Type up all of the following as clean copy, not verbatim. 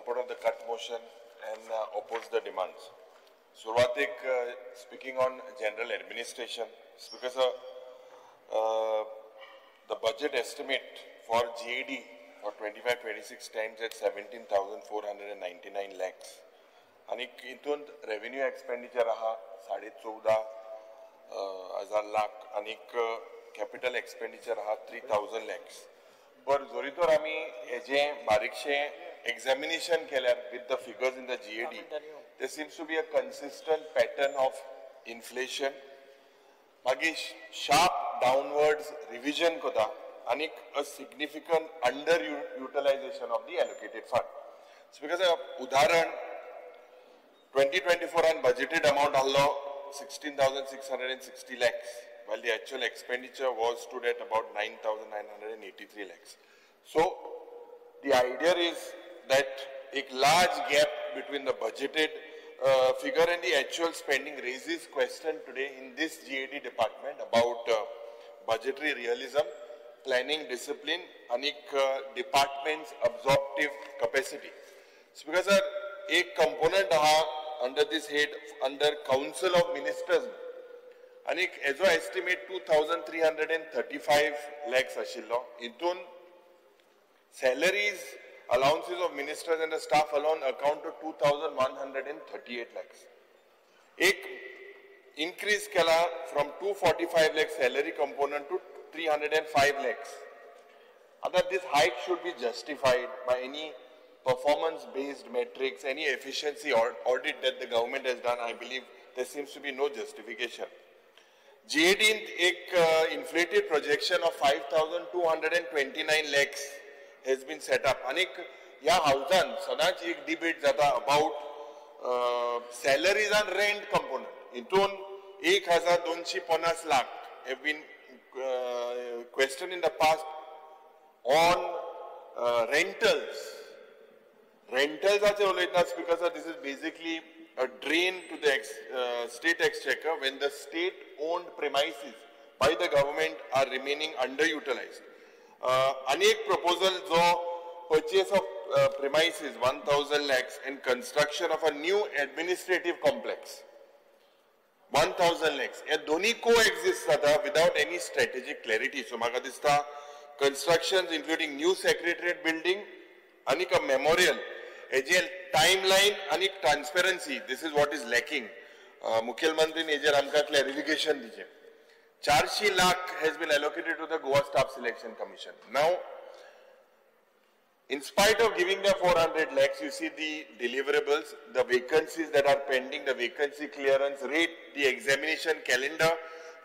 support of the cut motion and oppose the demands. सुरवातेक speaking on general administration, Speaker sir, the budget estimate for GAD for 25-26 stands at 17,499 lakhs. आनी हितून revenue expenditure आहा 14.5 हजार लाख आनीक capital expenditure आहा 3,000 लॅक्स. पर जरी तर आमी हेजें बारीकशें एग्जामिनेशन केल्यार with the figures in the GAD, there seems to be a consistent pattern of inflation, मागीर शार्प डाउनवर्ड्स रिविजन कोता आनीक a significant under utilization of the allocated fund. Because उदाहरण, 2024 an budgeted amount आहलो 16,660 lakhs, while the actual expenditure was stood at about 9,983 lakhs. So the idea is that a large gap between the budgeted figure and the actual spending raises question today in this GAD department about budgetary realism, planning discipline, and department's absorptive capacity. So because एक component आहा under this head, under Council of Ministers, आनी हेजो estimate 2,335 lakhs आशिल्लो. हितून salaries, allowances of ministers and the staff alone account to 2,138 lakhs. एक increase केला from 245 lakhs salary component to 305 lakhs. आता this hike should be justified by any performance based metrics, any efficiency or audit that the government has done. I believe there seems to be no justification. GAD एक inflated projection of 5,229 lakhs has been set up. आनीक ह्या हावजान सदांच एक debate जाता about salaries and rent component. हितून 1,250 lakh have been questioned in the past on rentals. Rentals उलयतना, Speaker sir, this is basically a drain to the state exchequer when the state owned premises by the government are remaining underutilized. आनी एक proposal जो purchase of premises 1000 lakhs and construction of a new administrative complex 1000 lakhs, हे दोन्ही co-exist जाता without any strategic clarity. So म्हाका दिसता constructions including new secretariat building आनी a memorial, हेजे timeline आनी transparency, this is what is lacking. मुखेलमंत्रीन हेजेर आमकां clarification दिचें. 400 lakh has been allocated to the Goa Staff Selection Commission. Now, in spite of giving the 400 lakhs, you see the deliverables, the vacancies that are pending, the vacancy clearance rate, the examination calendar,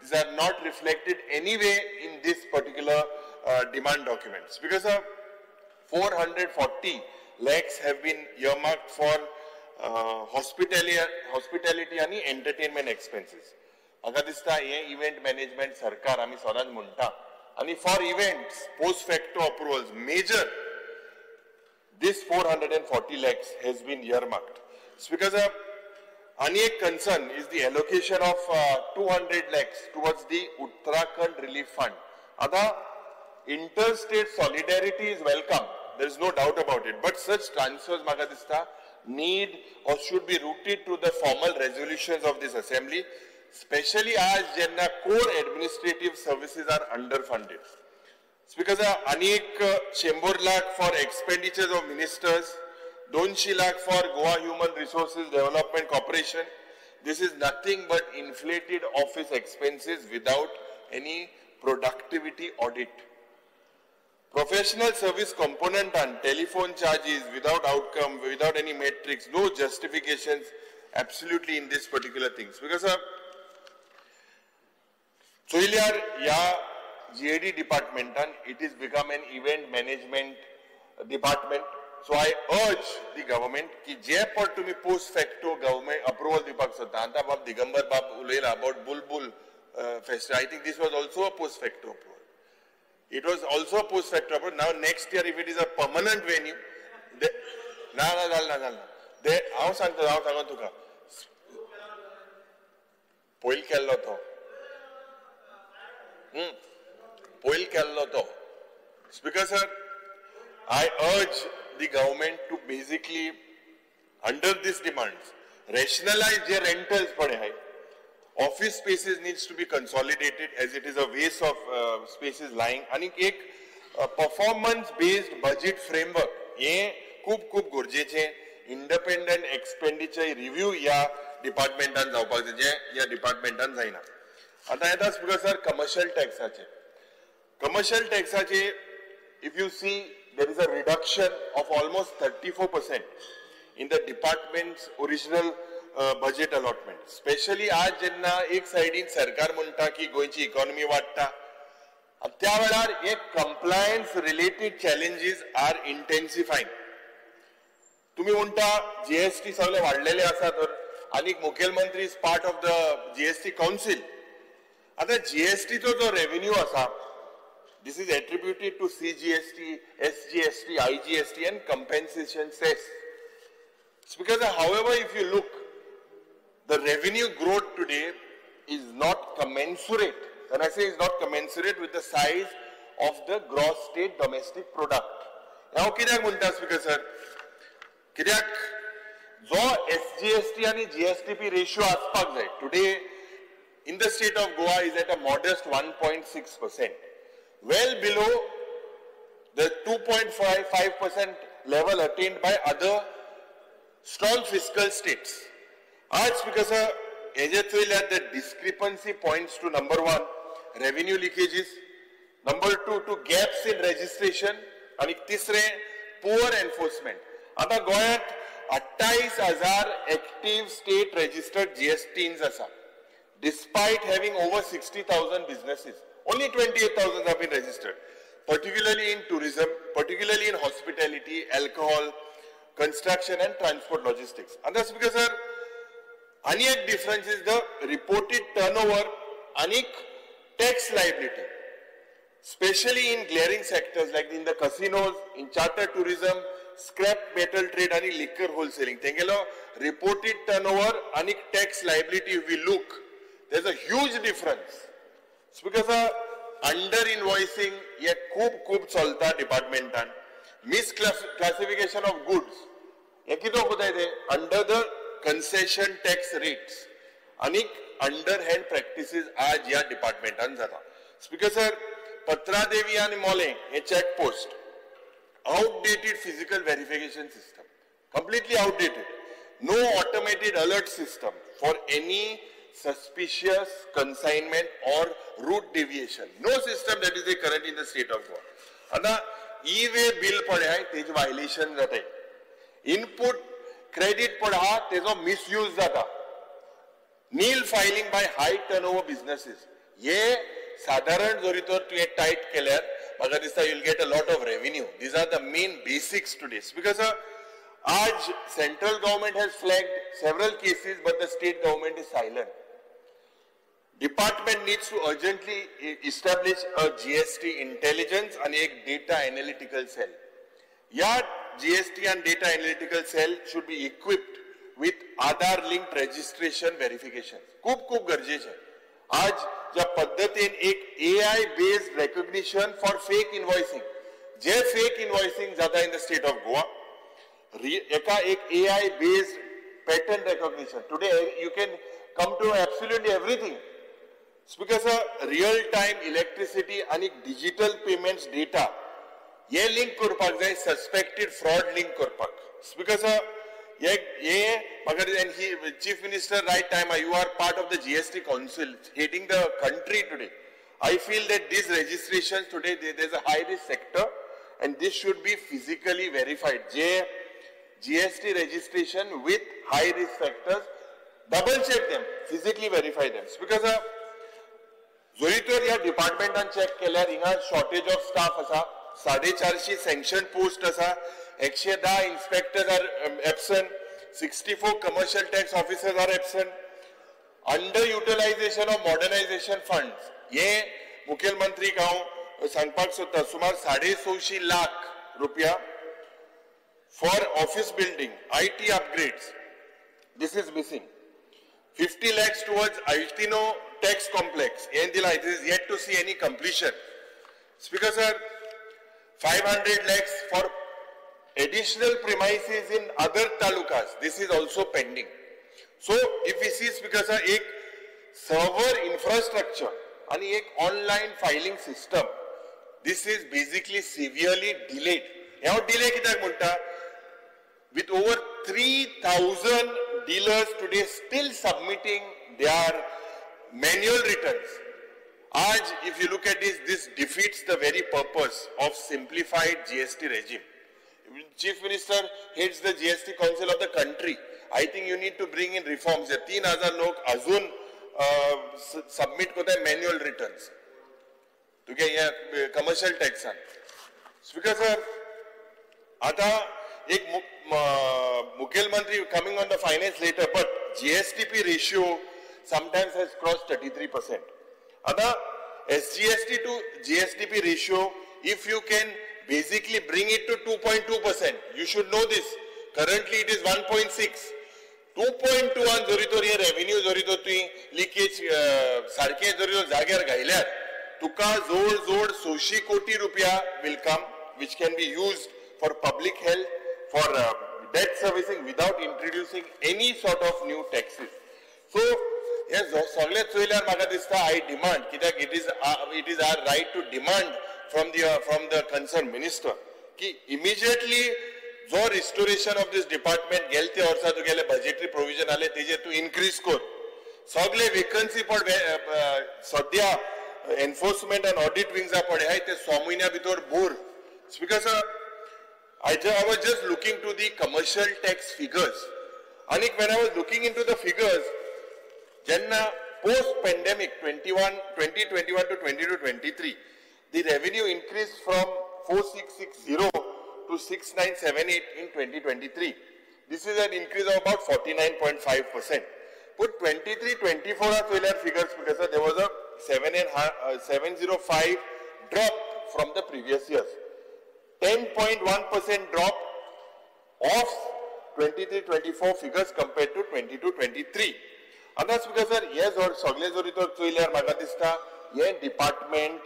these are not reflected anyway in this particular demand documents. Because 440 lakhs have been earmarked for hospitality and entertainment expenses. म्हाका दिसता हे event management सरकार आमी सदांच म्हणटा आनी for events post facto approvals major, this 440 lakhs has been earmarked. Speaker sir, आनी एक concern is the allocation of 200 lakhs towards the Uttarakhand Relief Fund. आता interstate solidarity is welcome, there is no doubt about it, but such transfers म्हाका दिसता need or should be routed to the formal resolutions of this assembly, especially as जेन्ना core administrative services are underfunded. Speaker sir, आनी एक 100 lakh for expenditures of ministers, 200 lakh for Goa Human Resources Development Corporation. This is nothing but inflated office expenses without any productivity audit. Professional service component and telephone charges without outcome, without any metrics, no justifications absolutely in this particular things. Because चोयल्यार ह्या GAD डिपार्टमेंटान it is become an event management department. So I urge the government की जे पण तुम्ही post facto government approval दिवपाक सोदता, आतां बाब दिगंबर बाब उलयला about Bulbul festival. I think this was also a post facto approval. It was also a post facto approval. Now next year if it is a permanent venue, ना ना, जाल ना, जाल ना. ते हांव सांगता, हांव सांगो तुका, पयल केल्लो तो, पयल केल्लो तो. Speaker sir, I urge the government to basically under this demands rationalise J rentals पळय आहाय. Office spaces needs to be consolidated as it is a waste of spaces lying. आणि एक परफॉर्मन्स बेस्ड बजेट फ्रेमवर्क हे खूब खूब गरजेचें. Independent expenditure review ह्या डिपार्टमेंटान जावपाक जाय, जें ह्या डिपार्टमेंटान जायना. आतां येता स्पीकर सर कमर्शियल टॅक्साचे. कमर्शियल टॅक्साचे if you see there is a reduction of almost 34% in the department's original budget allotment. Specially आज जेन्ना एक सायडीन सरकार म्हणटा की गोंयची इकॉनॉमी वाडटा, त्या वेळार एक compliance related challenges are intensifying. तुम्ही म्हणटा जीएसटी सगळे वाडलेले आसा तर आनी मुखेलमंत्री is part of the GST council. आतां जीएसटीचो जो रेव्हेन्यू आसा this is attributed to CGST, SGST, IGST and compensation cess. Because however if you look, the revenue growth today is not commensurate. When I say is not commensurate with the size of the gross state domestic product. हांव कित्याक म्हणटा speaker sir, कित्याक जो SGST आनी GSTP ratio आसपाक जाय today in the state of Goa is at a modest 1.6%, well below the 2.55% level attained by other strong fiscal states. आज speaker sir हेजे चोयल्यार the discrepancy points to number 1 revenue leakages, number 2 to gaps in registration आनी तिसरें poor enforcement. आतां गोंयांत 28,000 active state registered GSTINs आसा, despite having over 60,000 businesses. Only 28,000 have been registered, particularly in tourism, particularly in hospitality, alcohol, construction and transport logistics. And that's because sir, ani ek difference is the reported turnover ani tax liability, especially in glaring sectors like in the casinos, in charter tourism, scrap metal trade ani liquor wholesaling. Tengelo reported turnover ani tax liability, if we look, there's a huge difference. It's because under invoicing ye खूब खूब चलता डिपार्टमेंटान. Misclassification of goods हे कितें कोताय ते under the concession tax rates आनी under hand practices आज ह्या डिपार्टमेंटान जाता. स्पीकर सर, पत्रादेवी आनी मोलें हे check post outdated physical verification system, completely outdated, no automated alert system for any suspicious consignment or route deviation. No system that is the current in the state of Goa. आता e-way bill पळय आहाय तेजे violation जाता, input credit पळय आहा तेजो misuse जाता, nil filing by high turnover businesses. हे सादारण जरी तर तुवें टायट केल्यार म्हाका दिसता you will get a lot of revenue. These are the main basics today. Because आज central government has flagged several cases but the state government is silent. Department needs to urgently establish a GST intelligence and a data analytical cell. Yeah, GST and data analytical cell should be equipped with Aadhaar linked registration verification. खूब खूब गरजेचें. आज ज्या पद्दतीन एक AI based recognition for fake invoicing, J fake invoicing जाता in the state of Goa, एका एक AI based pattern recognition. Today you can come to absolutely everything. Because real time electricity आनी डिजिटल पेमेंट्स डेटा हे link करपाक जाय, suspected fraud link करपाक. Because हे म्हाका ही chief minister right time you are part of the GST council heading the country today. I feel that this registration today there is a high risk sector and this should be physically verified. J GST registration with high risk factors, double check them, physically verify them. Because जरी तर ह्या डिपार्टमेंटान check केल्यार हिंगा shortage of staff आसा, 450 sanction post आसा, 110 inspectors are absent, 64 commercial tax officers are absent, under utilisation of modernisation funds. हे मुखेलमंत्रीक हांव सांगपाक सोदता, सुमार 625 लाख रुपया for office building, IT upgrades, this is missing. 50 lakhs towards Altino tax complex, and it is yet to see any completion. Speaker sir, 500 lakhs for Additional premises in other talukas, this is also pending. So if we see, Speaker sir, एक server infrastructure आणि एक online filing system, this is basically severely delayed. हांव delay कित्याक म्हणटा? With over 3,000 dealers today still submitting their manual returns. Aaj, if you look at this, this defeats the very purpose of simplified GST regime. Chief Minister heads the GST Council of the country. I think you need to bring in reforms. 3,000 लोक अजून submit करता manual returns. तुगे हे commercial tax. Speaker sir, आता एक मुख्यमंत्री coming on the finance later, but GSTP ratio sometimes has crossed 33%. आता SGST to GSDP ratio, if you can basically bring it to 2.2%, you should know this. Currently it is 1.6. 2.2 आन जरी तर हे revenue जरी तर तुवें लिकेज सारखे जरी तर जाग्यार घायल्यार तुका जोड जोड 600 कोटी रुपया will come, which can be used for public health, for debt servicing without introducing any sort of new taxes. So हे सगळे चोयल्यार म्हाका दिसता I demand, कित्याक it is our right to demand from the concern minister की immediately जो restoration of this department गेले ते वर्सा तुगेले बजेटरी प्रोविजन आले तेजेर तूं इनक्रीज कर. सगळे वेकन्सी पड सद्या एनफोर्समेंट आनी ऑडिट विंग्सा पड आहाय ते 6 म्हयन्या भितर bore. Speaker sir, I was just looking to the commercial tax figures. आनीक when I was looking into the figures, जेन्ना post pandemic 2021 to 22-23, the revenue increase from 4660 to 6978 in 2023. This is an increase of about 49.5%. Put 23-24 are figures because there was a 705 drop from the previous years. 10.1% drop of 23-24 figures compared to 22-23. And that's because sir, yes, or सगळे जरी तर चोयल्यार म्हाका दिसता हे department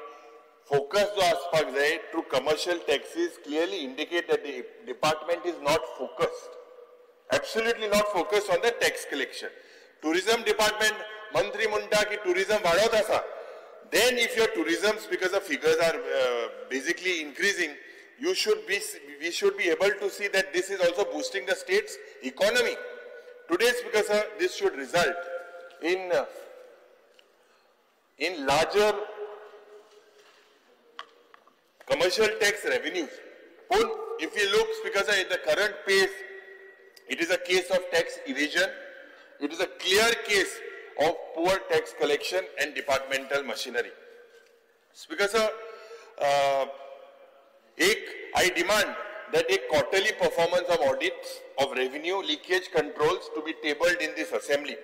focus जो आसपाक जाय through commercial taxes clearly indicate that the department is not focused, absolutely not focused on the tax collection. Tourism department मंत्री म्हणटा की टुरिझम वाडत आसा. Then if your tourism, because the figures are basically increasing, you should be, we should be able to see that this is also boosting the state's economy. Today's, because this should result in larger commercial tax revenues. But if you look, because at the current pace, it is a case of tax evasion. It is a clear case of poor tax collection and departmental machinery. Because I demand that a quarterly performance of audits of revenue leakage controls to be tabled in this assembly.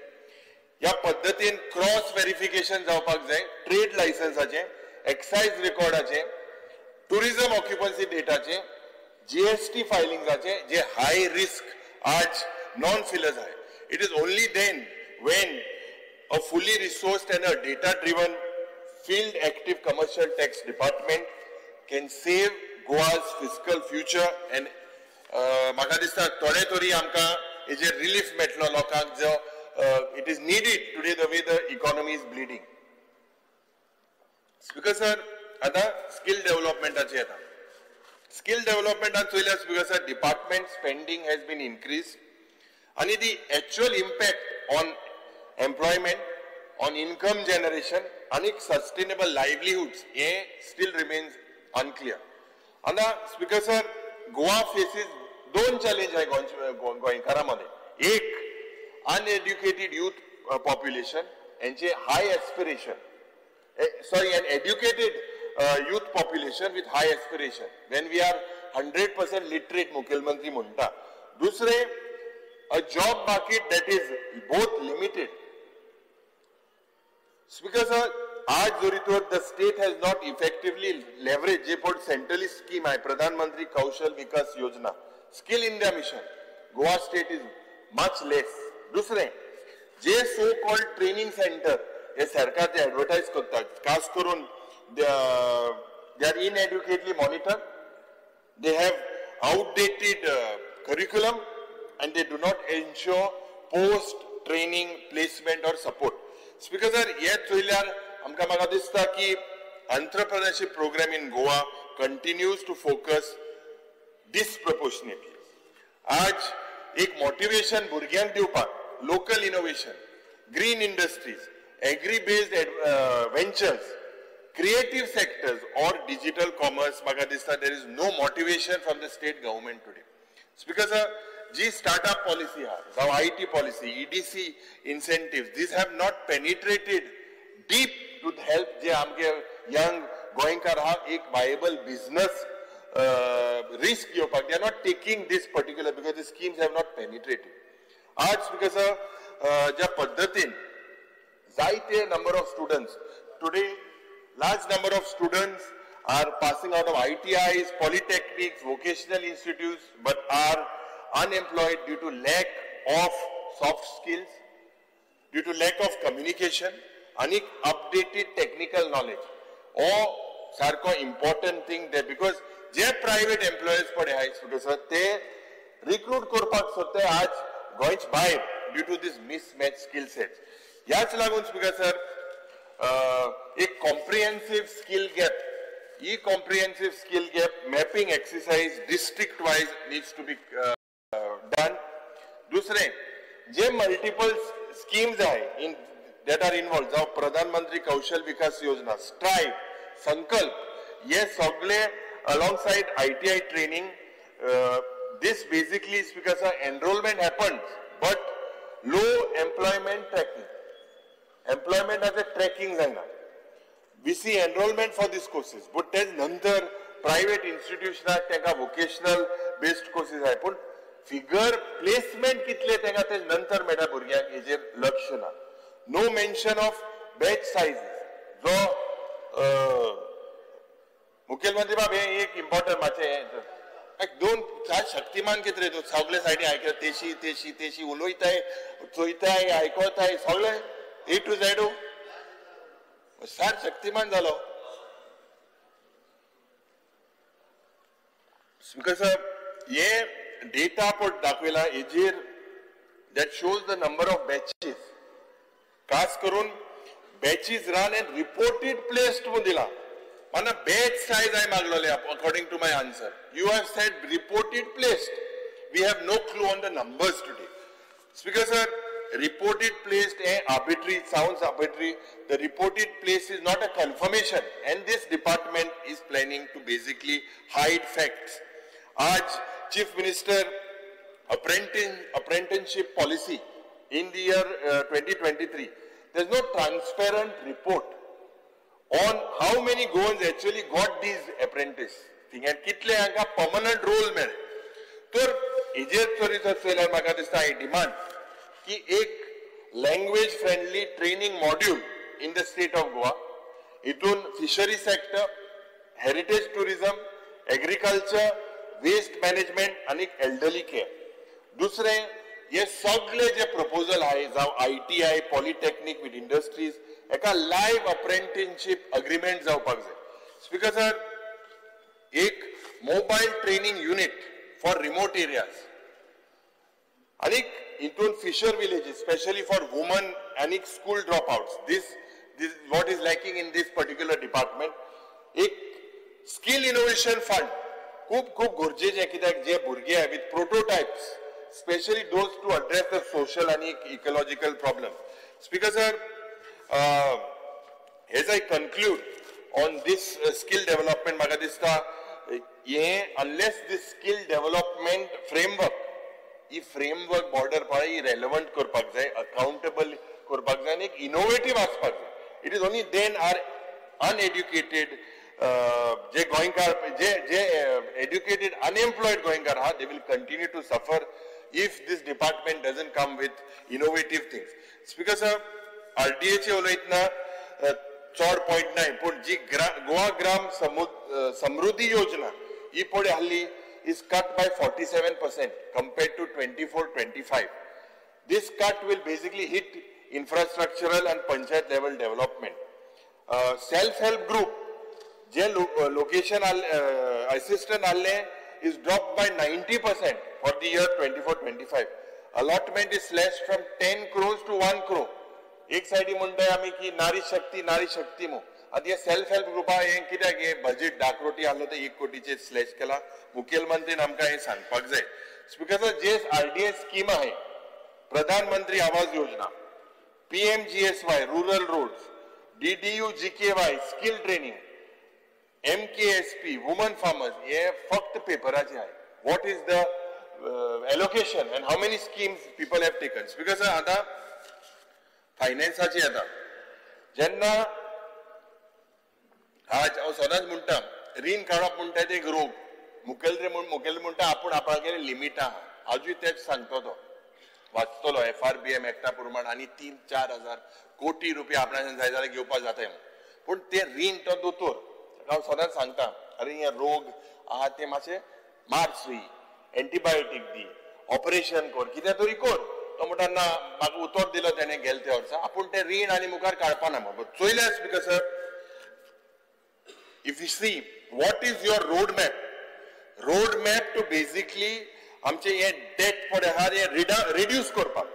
या पद्धतीन cross verification जावपाक जाय trade लायसन्साचे, excise रेकॉर्डाचे, tourism occupancy डेटाचे, GST फायलिंगाचे, जे high risk आज non fillers आहे. It is only then when a fully resourced and a data driven field active commercial tax department can save Goa's fiscal future. And म्हाका दिसता थोडे तरी आमकां हेजेर relief मेळटलो लोकांक, जो it is needed today the way the economy is bleeding. Speaker sir, आता स्किल डेव्हलपमेंटाचे येता. स्किल डेव्हलपमेंटान चोयल्यार speaker sir, department spending has been increase आनी the actual impact on employment, on income generation आनी सस्टेनेबल लायवलीहुड्स हे स्टील रिमेन्स अनक्लियर. आता speaker sir, Goa faces दोन चॅलेंज आहे गोंयकारां मदें. एक, अनएड्युकेटेड यूथ पॉप्युलेशन यांचे high aspiration, sorry, an educated youth population with high aspiration when we are 100% literate मुख्यमंत्री म्हणटा. दुसरे, a job market that is both limited. Speaker sir, आज जरी तर the state has not effectively leverage जे पण centrally scheme आहे, Pradhan Mantri Kaushal Vikas Yojana, skill India mission, Goa state is much less. दुसरे, जे so called training centre हे सरकार जे advertise करतात, खास करून they are inadequately monitor, they have outdated curriculum and they do not ensure post training placement or support. Speaker sir, हे चोयल्यार आमकां म्हाका दिसता की entrepreneurship program in Goa continues to focus disproportionately. आज एक मोटिवेशन भुरग्यांक दिवपाक local innovation, green industries, agri based ventures, creative sectors or digital commerce, म्हाका दिसता there is no motivation from the state government today. Speaker sir, ji startup policy आहा जावं IT policy, EDC incentives, these have not penetrated deep to help जे आमचे young गोंयकार आहा एक viable business risk घेवपाक. They are not taking this particular because the schemes have not penetrated. आज speaker sir, ज्या पद्दतीन जायते number of students today, large number of students are passing out of ITIs, polytechnics, vocational institutes, but are unemployed due to lack of soft skills, due to lack of communication, and updated technical knowledge. Or सारको important thing there, because J private employers पडे हाय students ते recruit करपाक सोदते आज गोंयच भायर due to this mismatched skill sets. ह्याच लागून speaker sir, एक comprehensive skill gap, he comprehensive skill gap mapping exercise district wise needs to be done. दुसरें, जे multiple schemes आहे इन that are involve, जावं प्रधानमंत्री कौशल विकास योजना, स्ट्रायव, संकल्प, हे सगळे alongside ITI training, this basically is because enrollment happens but low employment tracking. Employment as a tracking जायना. We see enrollment for these courses, but तेज नंतर private institutionाक तांकां vocational based courses आहाय, पूण फिगर प्लेसमेंट कितले तांकां तेज नंतर मेळटा भुरग्यांक हेजेर लक्ष ना. No mention of batch sizes. जो मुखेलमंत्री बाब हे एक इम्पॉर्टंट मातशें एक दोन चार शक्तिमान कितें रे तूं सगळे सायडीन आयकता, तेशी तेशी तेशी उलयताय, चोयताय, आयकताय, सगळे ए टू झेड सार शक्तिमान जालो. स्पीकर साहेब, हे डेटा पण दाखयला हेजेर that shows the number of batches, खास करून batches run and reported placed म्हणून दिला. माना बॅच सायज हांवें मागलोले according to my answer. You have said reported placed. We have no clue on the numbers today. Speaker sir, reported placed हे arbitrary, sounds arbitrary. The reported place is not a confirmation and this department is planning to basically hide facts. आज chief minister apprenticeship policy in the year 2023, there is no transparent report on how many Goans actually got these apprentice thing and कितले हांकां permanent role मेळ्ळे. तर हेजेर चोरी चोयल्यार म्हाका दिसता I demand की एक language friendly training module in the state of Goa, हितून fishery sector, heritage tourism, agriculture, waste management आनी एल्डरली केअर. दुसरें, हे सगळे जे प्रपोजल आहे जावं ITI, polytechnic with industries, एका लायव्ह अप्रेंटिसशीप अग्रीमेंट जावपाक जाय. स्पीकर सर, एक mobile training unit for remote areas आनी हितून fisher villages, specially for woman आनी school drop outs, this what is lacking in this particular department. एक skill innovation fund खूब खूब गरजेचें, कित्याक जे भुरगे आहाय with prototypes, specially those to address the social आनी ecological problem. Speaker sir, as I conclude on this skill development, म्हाका दिसता हें unless this skill development framework, he framework border पळय ही रेलेवंट करपाक जाय, अकाउंटेबल करपाक जाय आनी एक इनोवेटीव आसपाक जाय. It is only then are uneducated जे गोंयकार, जे जे एड्युकेटेड अनएम्प्लॉयड गोंयकार आहा, they will continue to suffer if this department doesn't come with innovative things. Speaker sir, RDA उलयतना चड पॉयंट नाय, पूण जी गोवा ग्राम समृद्धी योजना ही पळय आहली is cut by 47% compared to 24-25. This cut will basically hit infrastructural and panchayat level development. Self help group J location assistant आहले is drop by 90% for the year 24-25. Allotment is slash from 10 crores to 1 crore. एक सायडी म्हणटाय आमी की नारी शक्ती नारी शक्ती मू. आतां हे सेल्फ हेल्प ग्रुपा हें कित्याक हें बजेट 10 कोटी आहलो ते 1 कोटीचेर स्लॅश केला. मुखेलमंत्रीन आमकां हें सांगपाक जाय. स्पीकर सर, जे RDS scheme आहे, Pradhan Mantri Awas Yojana, PMGSY rural roads, DDU GKY skill training, MKSP woman farmers, हे फक्त पेपराचे आहे. What is the allocation and how many schemes people have taken? Speaker sir, आतां फायनान्साची येता जेन्ना आज हांव सदांच म्हणटा रीण काडप म्हणटा ते एक रोग. मुखेल मुखेल म्हणटा आपूण आपणागेर लिमिट आहा, आजूय तेच सांगतो तो वाचतलो FRBM एक्टा प्रमाण आनी 3-4 हजार कोटी रुपया आपणाच्यान जाय जाल्यार घेवपाक जाता. पूण ते रीण तो दोतोर हांव सदांच सांगता, अरे हे रोग आहा ते मातशे मार सुई, एंटीबायोटीक दी, ऑपरेशन कर, कितें तरी कर. तो म्हणटा ना म्हाका उतर दिलो तेणें गेले त्या वर्सा, आपूण तें रीण आनी मुखार काडपा ना. चोयल्यार speaker sir, if you see what is your road map, road map to basically आमचे हे डेट पळय आहा हे रिड्यूस करपाक.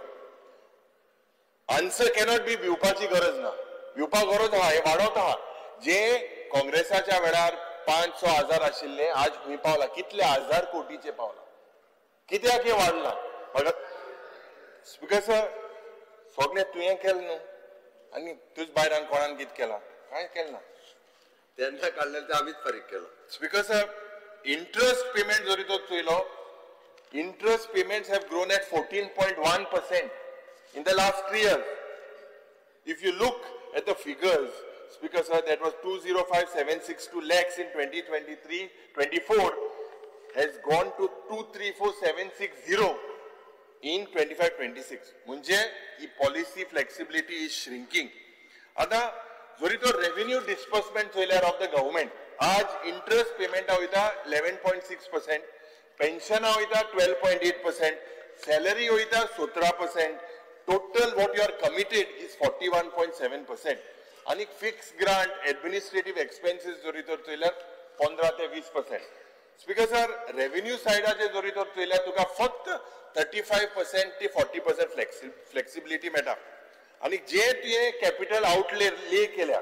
आन्सर कॅनॉट बी भिवपाची गरज ना, भिवपाक गरज आहा, हे वाडत आहा. जे काँग्रेसाच्या वेळार 5-6 हजार आशिल्ले आज खंय पावला, कितले हजार कोटीचे पावला, कित्याक हे वाडला? म्हाका स्पीकर सर सगळें तुवें केलें न्हू आनी तुज बायरान कोणान कितें केलां, कांय केलें ना. तेन्ना काडलें तें आमीच फारीक केलां. स्पीकर सर, इंट्रस्ट पेमेंट जरी तो चोयलो, interest payments have grown at 14.1% in the last 3 years. If you look at the figures, Speaker sir, that was 205,762 lakhs in 2023-24 has gone to 234,760 in 25-26. म्हणजे ही पॉलिसी फ्लेक्सिबिलिटी is shrinking. आता जरी तो revenue disbursement चोयल्यार of the government, आज interest पेमेंटा वयता 11.6%, पेन्शना वयता 12.8%, सॅलरी वयता 17%, total what you are committed is 41.7%. आनी फिक्स ग्रांट एडमिनिस्ट्रेटीव एक्सपेन्सीस जरी तर चोयल्यार 15 ते 20%. स्पीकर सर, रेव्हेन्यू सायडाचेर जरी तर चोयल्यार तुका फक्त 35% ते 40% फ्लेक्सिबिलिटी मेळटा. आनी जे तुवें कॅपिटल आउटले ले केल्या,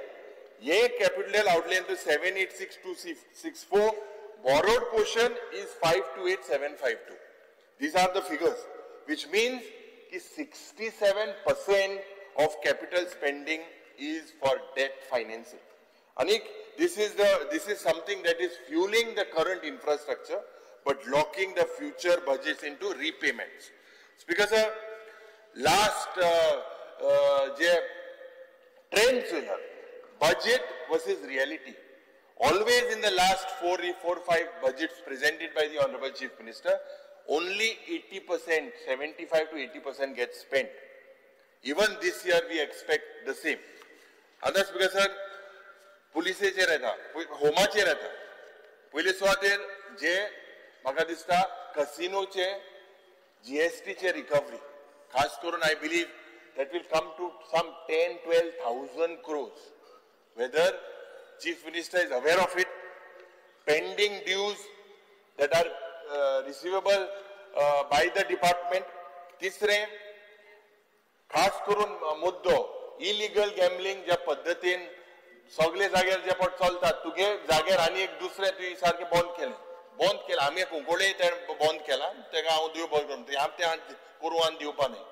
हे कॅपिटल आउटले तूं 786,264, borrowed portion is 528,752. These are the figures, which means ki 67% of capital spending is for debt financing. Anik, this is something that is fueling the current infrastructure but locking the future budgets into repayments. Speaker sir, last je trends here, budget versus reality. Always in the last 4, 5 budgets presented by the Honorable Chief Minister, only 80%, 75 to 80% gets spent. Even this year we expect the same. Others, because sir, पुलिसेचेर येता, होमाचेर येता. पयले सुवातेर जे म्हाका दिसता कसिनोचे GSTचे recovery, खास करून I believe that will come to some 10-12,000 crores. Whether Chief Minister is aware of it, pending dues that are receivable by the department. तिसरे खास करून मुद्दो इलिगल गॅम्बलिंग ज्या पद्दतीन सगळे जाग्यार जे पट चलतात, तुगे जाग्यार आनी एक दुसरें तुवें सारकें बंद केलें, बंद केलें. आमी कुंकळे तें बंद केलां, तेका हांव दिव बंद करून आमी तें करूं आनी दिवपा न्ही.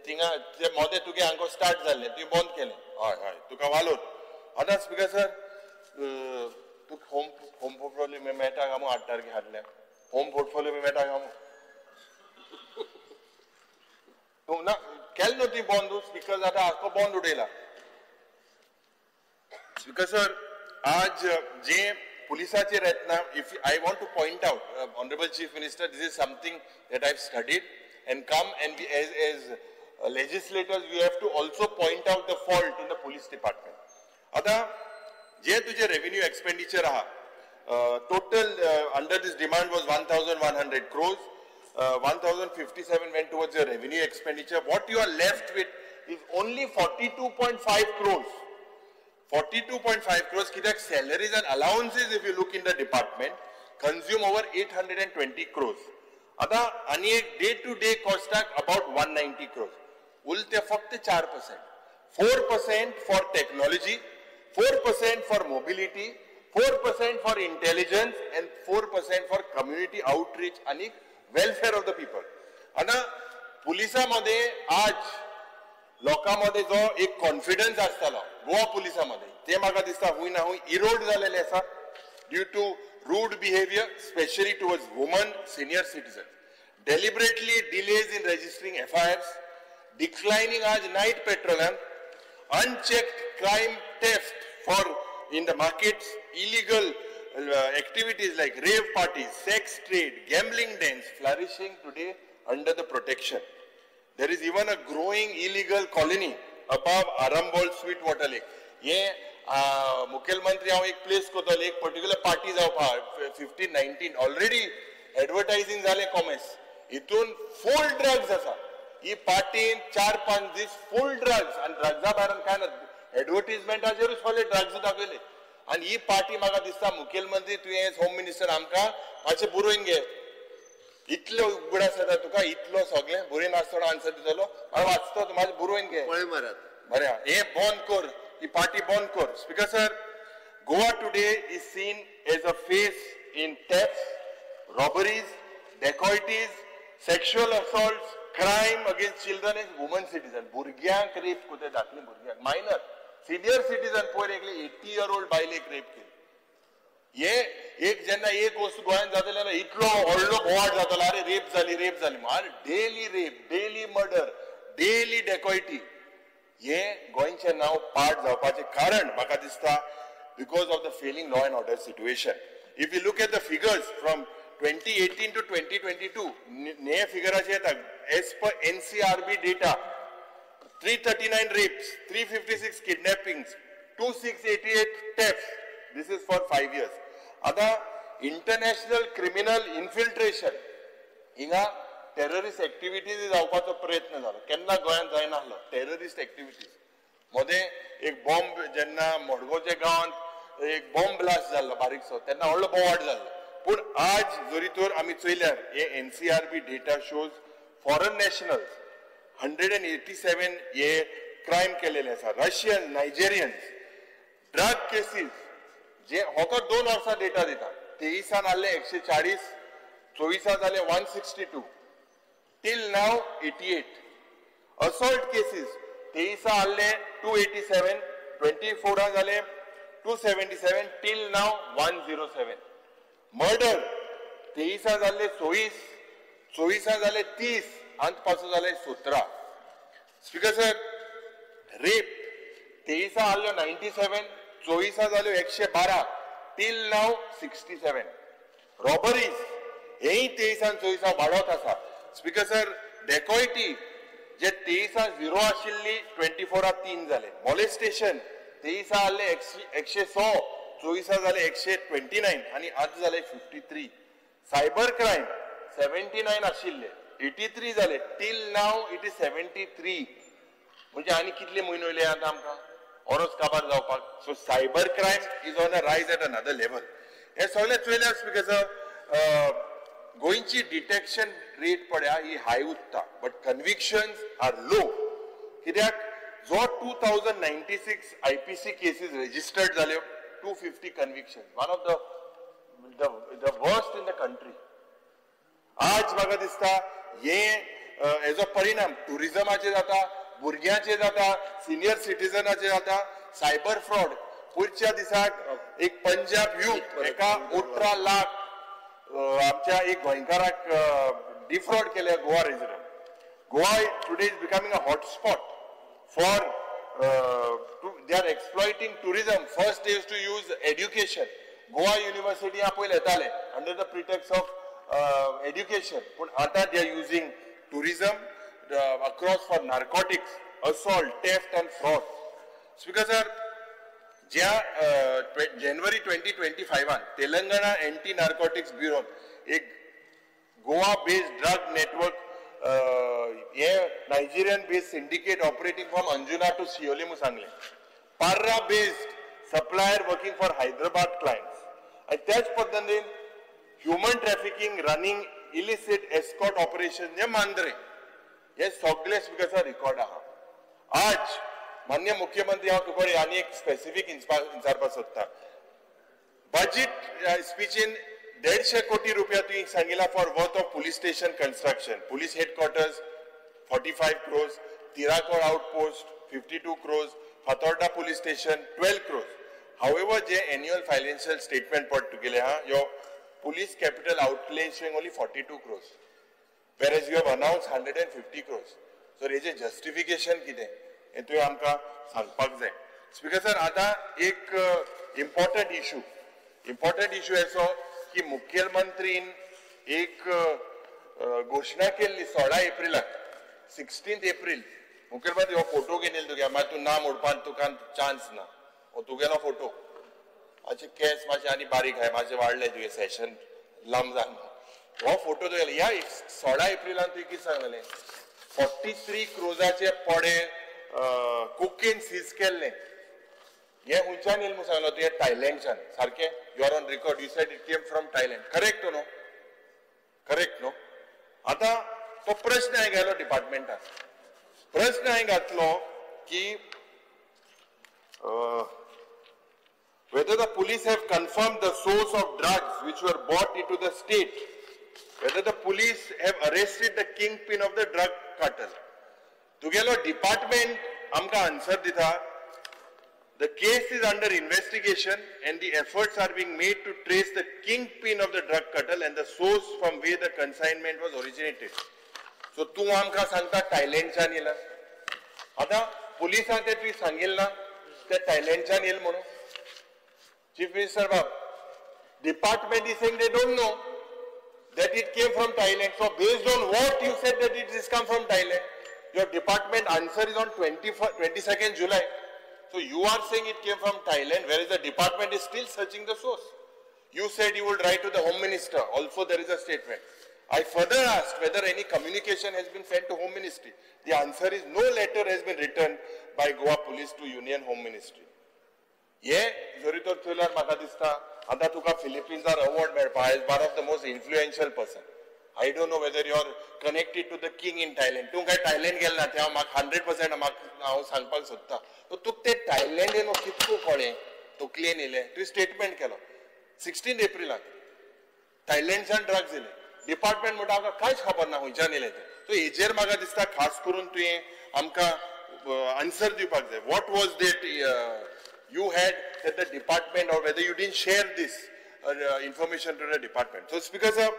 थिंगा ते मोदें तुगे हांगा स्टार्ट जाल्लें, तुवें बंद केलें. हय हय, तुका वालोर. आतां स्पीकर सर, तुका होम होम पोर्टफोलियो मेळटा काय 8 तारखे हाडल्या होम पोर्टफोलियो मेळटा काय तूं ना केलें न्हू ती बंद. स्पीकर जाता आख्खो बंद उडयला. स्पीकर सर, आज जे पुलिसाचेर येतना, if I want to point out, honourable chief minister, this is something that I have studied and come and as legislators we have to also point out the fault in the police department. आतां जे तुजे revenue expenditure आहा, total under this demand was 1,100 crores, 1,057 went towards your revenue expenditure. What you are left with is only 42.5 crores. 42.5 crores कित्याक salaries and allowances, if you look in the department, consume over 820 crores. आता आनी एक day to day कॉस्टाक about 190 crores. उरले फक्त 4%. 4% for technology, 4% for mobility, 4% for intelligence and 4% for community outreach आणि welfare of the people. आता पुलिसामध्ये आज लोकांमध्ये जो एक कॉन्फिडन्स आसतालो गोवा पुलिसामध्ये ते म्हाका दिसता हुंय ना हुंय इरोड जालेले आसा due to rude behaviour specially towards women, senior citizen, deliberately delays in registering FIRs, declining आज night patrolling, unchecked crime theft for in the markets, illegal activities like rave parties, sex trade, gambling dens flourishing today under the protection. There is even a growing illegal colony above Arambol Sweetwater Lake. ये मुख्यमंत्री हांव एक place करतलो, एक particular party जावपा 15-19 already एडवर्टायझिंग जालें commerce, हितून फूल drugs आसा. ही पार्टीन 4-5 दीस फूल ड्रग्स आनी ड्रग्सा भायल्यान काय ना एडवर्टीजमेंटाचेरूच सगळे ड्रग्स दाखयले. आनी ही पार्टी म्हाका दिसता मुखेलमंत्री तुवें एज होम मिनिस्टर आमकां मातशें बरोवन घे, इतलो उगडास जाता तुका, इतलो सगळें बरोवन आसतना आन्सर दितलो, हांव वाचतो तूं मातशें बरोवन घे. बरें, हें बंद कर, ही पार्टी बंद कर. Speaker sir, Goa today is seen as a face in theft, robberies, dacoities, sexual assaults, crime against children and women citizen. भुरग्यांक रेप करता, धाकली भुरग्यांक, मायनर, सिनियर सिटीजन पयर एकले 80 इयर ओल्ड बायलेक रेप केली. हे एक जेन्ना एक वस्तू गोंयांत जातले जाल्यार इतलो व्हडलो बोवाळ जातलो, अरे रेप जाली, रेप जाली. मार daily rape, daily murder, daily dacoity. हे गोंयचें नांव पाड जावपाचें कारण म्हाका दिसता because of the failing law and order situation. If you look at the figures from 2018 to 2022, हे फिगराचे येता as per NCRB data, 339 rapes, 356 kidnappings, 2688 thefts. This is for 5 years. आता इंटरनॅशनल क्रिमिनल इन्फिल्ट्रेशन, हिंगा टेररिस्ट एक्टिविटीज जावपाचो प्रयत्न जालो, केन्ना गोंयांत जायनासलो टेररिस्ट एक्टिविटीज. मदें एक बॉम्ब जेन्ना मडगांवच्या गांवांत एक बॉम्ब ब्लास्ट जाल्लो बारीकसो, तेन्ना व्हडलो बोवाळ जाल्लो. पूण आज जरी तर आमी चोयल्यार हे NCRB data shows foreign nationals 187 हे क्रायम केलेले आसा. रशियन, नायजेरियन्स, ड्रग केसीस जे होको 2 वर्सां डेटा दिता, 23 आसले 140, 24 जाले 162, till now 88. Assault cases 23 आसले 287, 24 जाले 277, till now 107. Murder 23 जाले 24, 24 जाले 30, अंत पासून जाले 17. स्पीकर सर, रेप 23 आसल्यो 97, 24 जाल्यो 112, टील नाव 67. रॉबरीज हेय 23 आनी 24 वाडत आसा. स्पीकर सर, डेकॉयटी जे 23 0 आशिल्ली 24 3 जाले. मॉलेस्टेशन 23 आसले 106, 24 जाले 129 आनी आज जाले 53. सायबर क्रायम 79 आशिल्ले 83 जाले, टील नाव it is 73. म्हणजे आनी कितले म्हयने उरले आतां आमकां ओरोस काबार जावपाक. So cyber crime is on a rise at another level. हे सगळें चोयल्यार स्पीकर सर, गोंयची डिटेक्शन रेट पळया ही हाय उरता, बट कन्विक्शन्स are लो. कित्याक जो 2096 IPC cases registered जाल्यो, 250 conviction, one of the worst in the country. आज म्हाका दिसता हे हेजो परिणाम टुरिजमाचेर जाता, भुरग्यांचेर जाता, सिनियर सिटीजनाचेर जाता. सायबर फ्रॉड पयरच्या दिसाक एक पंजाब यूथ एका 18 लाख आमच्या एक गोंयकाराक डिफ्रॉड केले, Goa resident. Goa today is becoming a hotspot for they are exploiting tourism. First is to use education. Goa University पयलीं येताले under the pretext of education, पूण आतां they are using tourism across for narcotics, assault, theft and fraud. Speaker sir, ज्या जानेवारी 2025 Telangana anti narcotics ब्युरोन एक Goa based drug network हे Nigerian based syndicate operating from Anjuna to Siolim म्हूण सांगलें. Parra based supplier working for Hyderabad clients. आनी त्याच पद्दतीन Human trafficking, running illicit escort operation हे मांद्रे, हे सगळे स्पीकर सर रिकॉर्ड आहा. आज मान्य मुख्यमंत्री, हांव तुका आनी एक स्पेसिफीक विचारपाक सोदता. बजेट स्पीचीन 150 कोटी रुपया तुवें सांगिला for worth of police station construction, police headquarters 45 crores, Tiracol outpost 52 crores, Fatorda police station 12 crores. However, J annual financial statement पड तुगेले हा, your police capital outlay showing only 42 crores, whereas you have announced 150 crores. So हेजे justification कितें हें तुवें आमकां सांगपाक जाय. स्पीकर सर, आतां एक इम्पॉर्टंट इशू असो की मुख्यमंत्रीन एक घोशणा केल्ली 16 एप्रिलाक, 16 एप्रिल. मुख्यमंत्री हो फोटो घेवन तुगे, मागीर तूं ना मोडपाक तुका चान्स ना. हो तुगेलो फोटो, मातशे केंस मातशे आनी बारीक आहाय, मातशे वाडले तुगे सेशन लांब जावन. हो फोटो तुगेलो. ह्या 16 एप्रिलान तुवें कितें सांगलें? 43 क्रोजाचे पडे कोकेन सीज केल्लें. हे खंयच्यान येयलें म्हूण सांगलो तुवें? थायलंडच्यान. सारकें? You are on record, you said it came from Thailand. Correct no? Correct no? आतां तो प्रश्न हांवें घालो डिपार्टमेंटान. प्रश्न हांवें घातलो की whether the police have confirmed the source of drugs which were brought into the state, whether the police have arrested the kingpin of the drug cartel. तुगेलो डिपार्टमेंट आमकां आन्सर दिता, the case is under investigation and the efforts are being made to trace the kingpin of the drug cartel and the source from where the consignment was originated. So तूं आमकां सांगता थायलंडच्यान येयला. आतां पुलिसांक ते तुवें सांगिल्लें ना ते थायलंडच्यान येयलें म्हणून? चीफ मिनिस्टर बाब, department is saying they don't know that it came from Thailand. So based on what you said that it is come from Thailand, your department answer is on 22nd July. So you are saying it came from Thailand, whereas the department is still searching the source. You said you would write to the Home Minister. Also there is a statement. I further asked whether any communication has been sent to Home Ministry. The answer is no letter has been written by Goa Police to Union Home Ministry. हे जरी तर चोयल्यार म्हाका दिसता आतां तुका फिलिपिन्सार award मेळपा as one of the most influential person. I don't know whether you are connected to the king in Thailand. तूं काय थायलंड गेल ना ते हांव म्हाका 100% म्हाका हांव सांगपाक सोदता. तुका ते थायलंड येवन कितको कळ्ळें, तकलेन येयलें? तुवें स्टेटमेंट केलो 16 एप्रिलाक थायलंडच्यान ड्रग्स येयले. डिपार्टमेंट म्हणटा आमकां कांयच खबर ना खंयच्यान येयलें तें. सो हेजेर म्हाका दिसता खास करून तुवें आमकां आन्सर दिवपाक जाय. What was that you had that the department, or whether you didn't share this information to the department. So Speaker sir,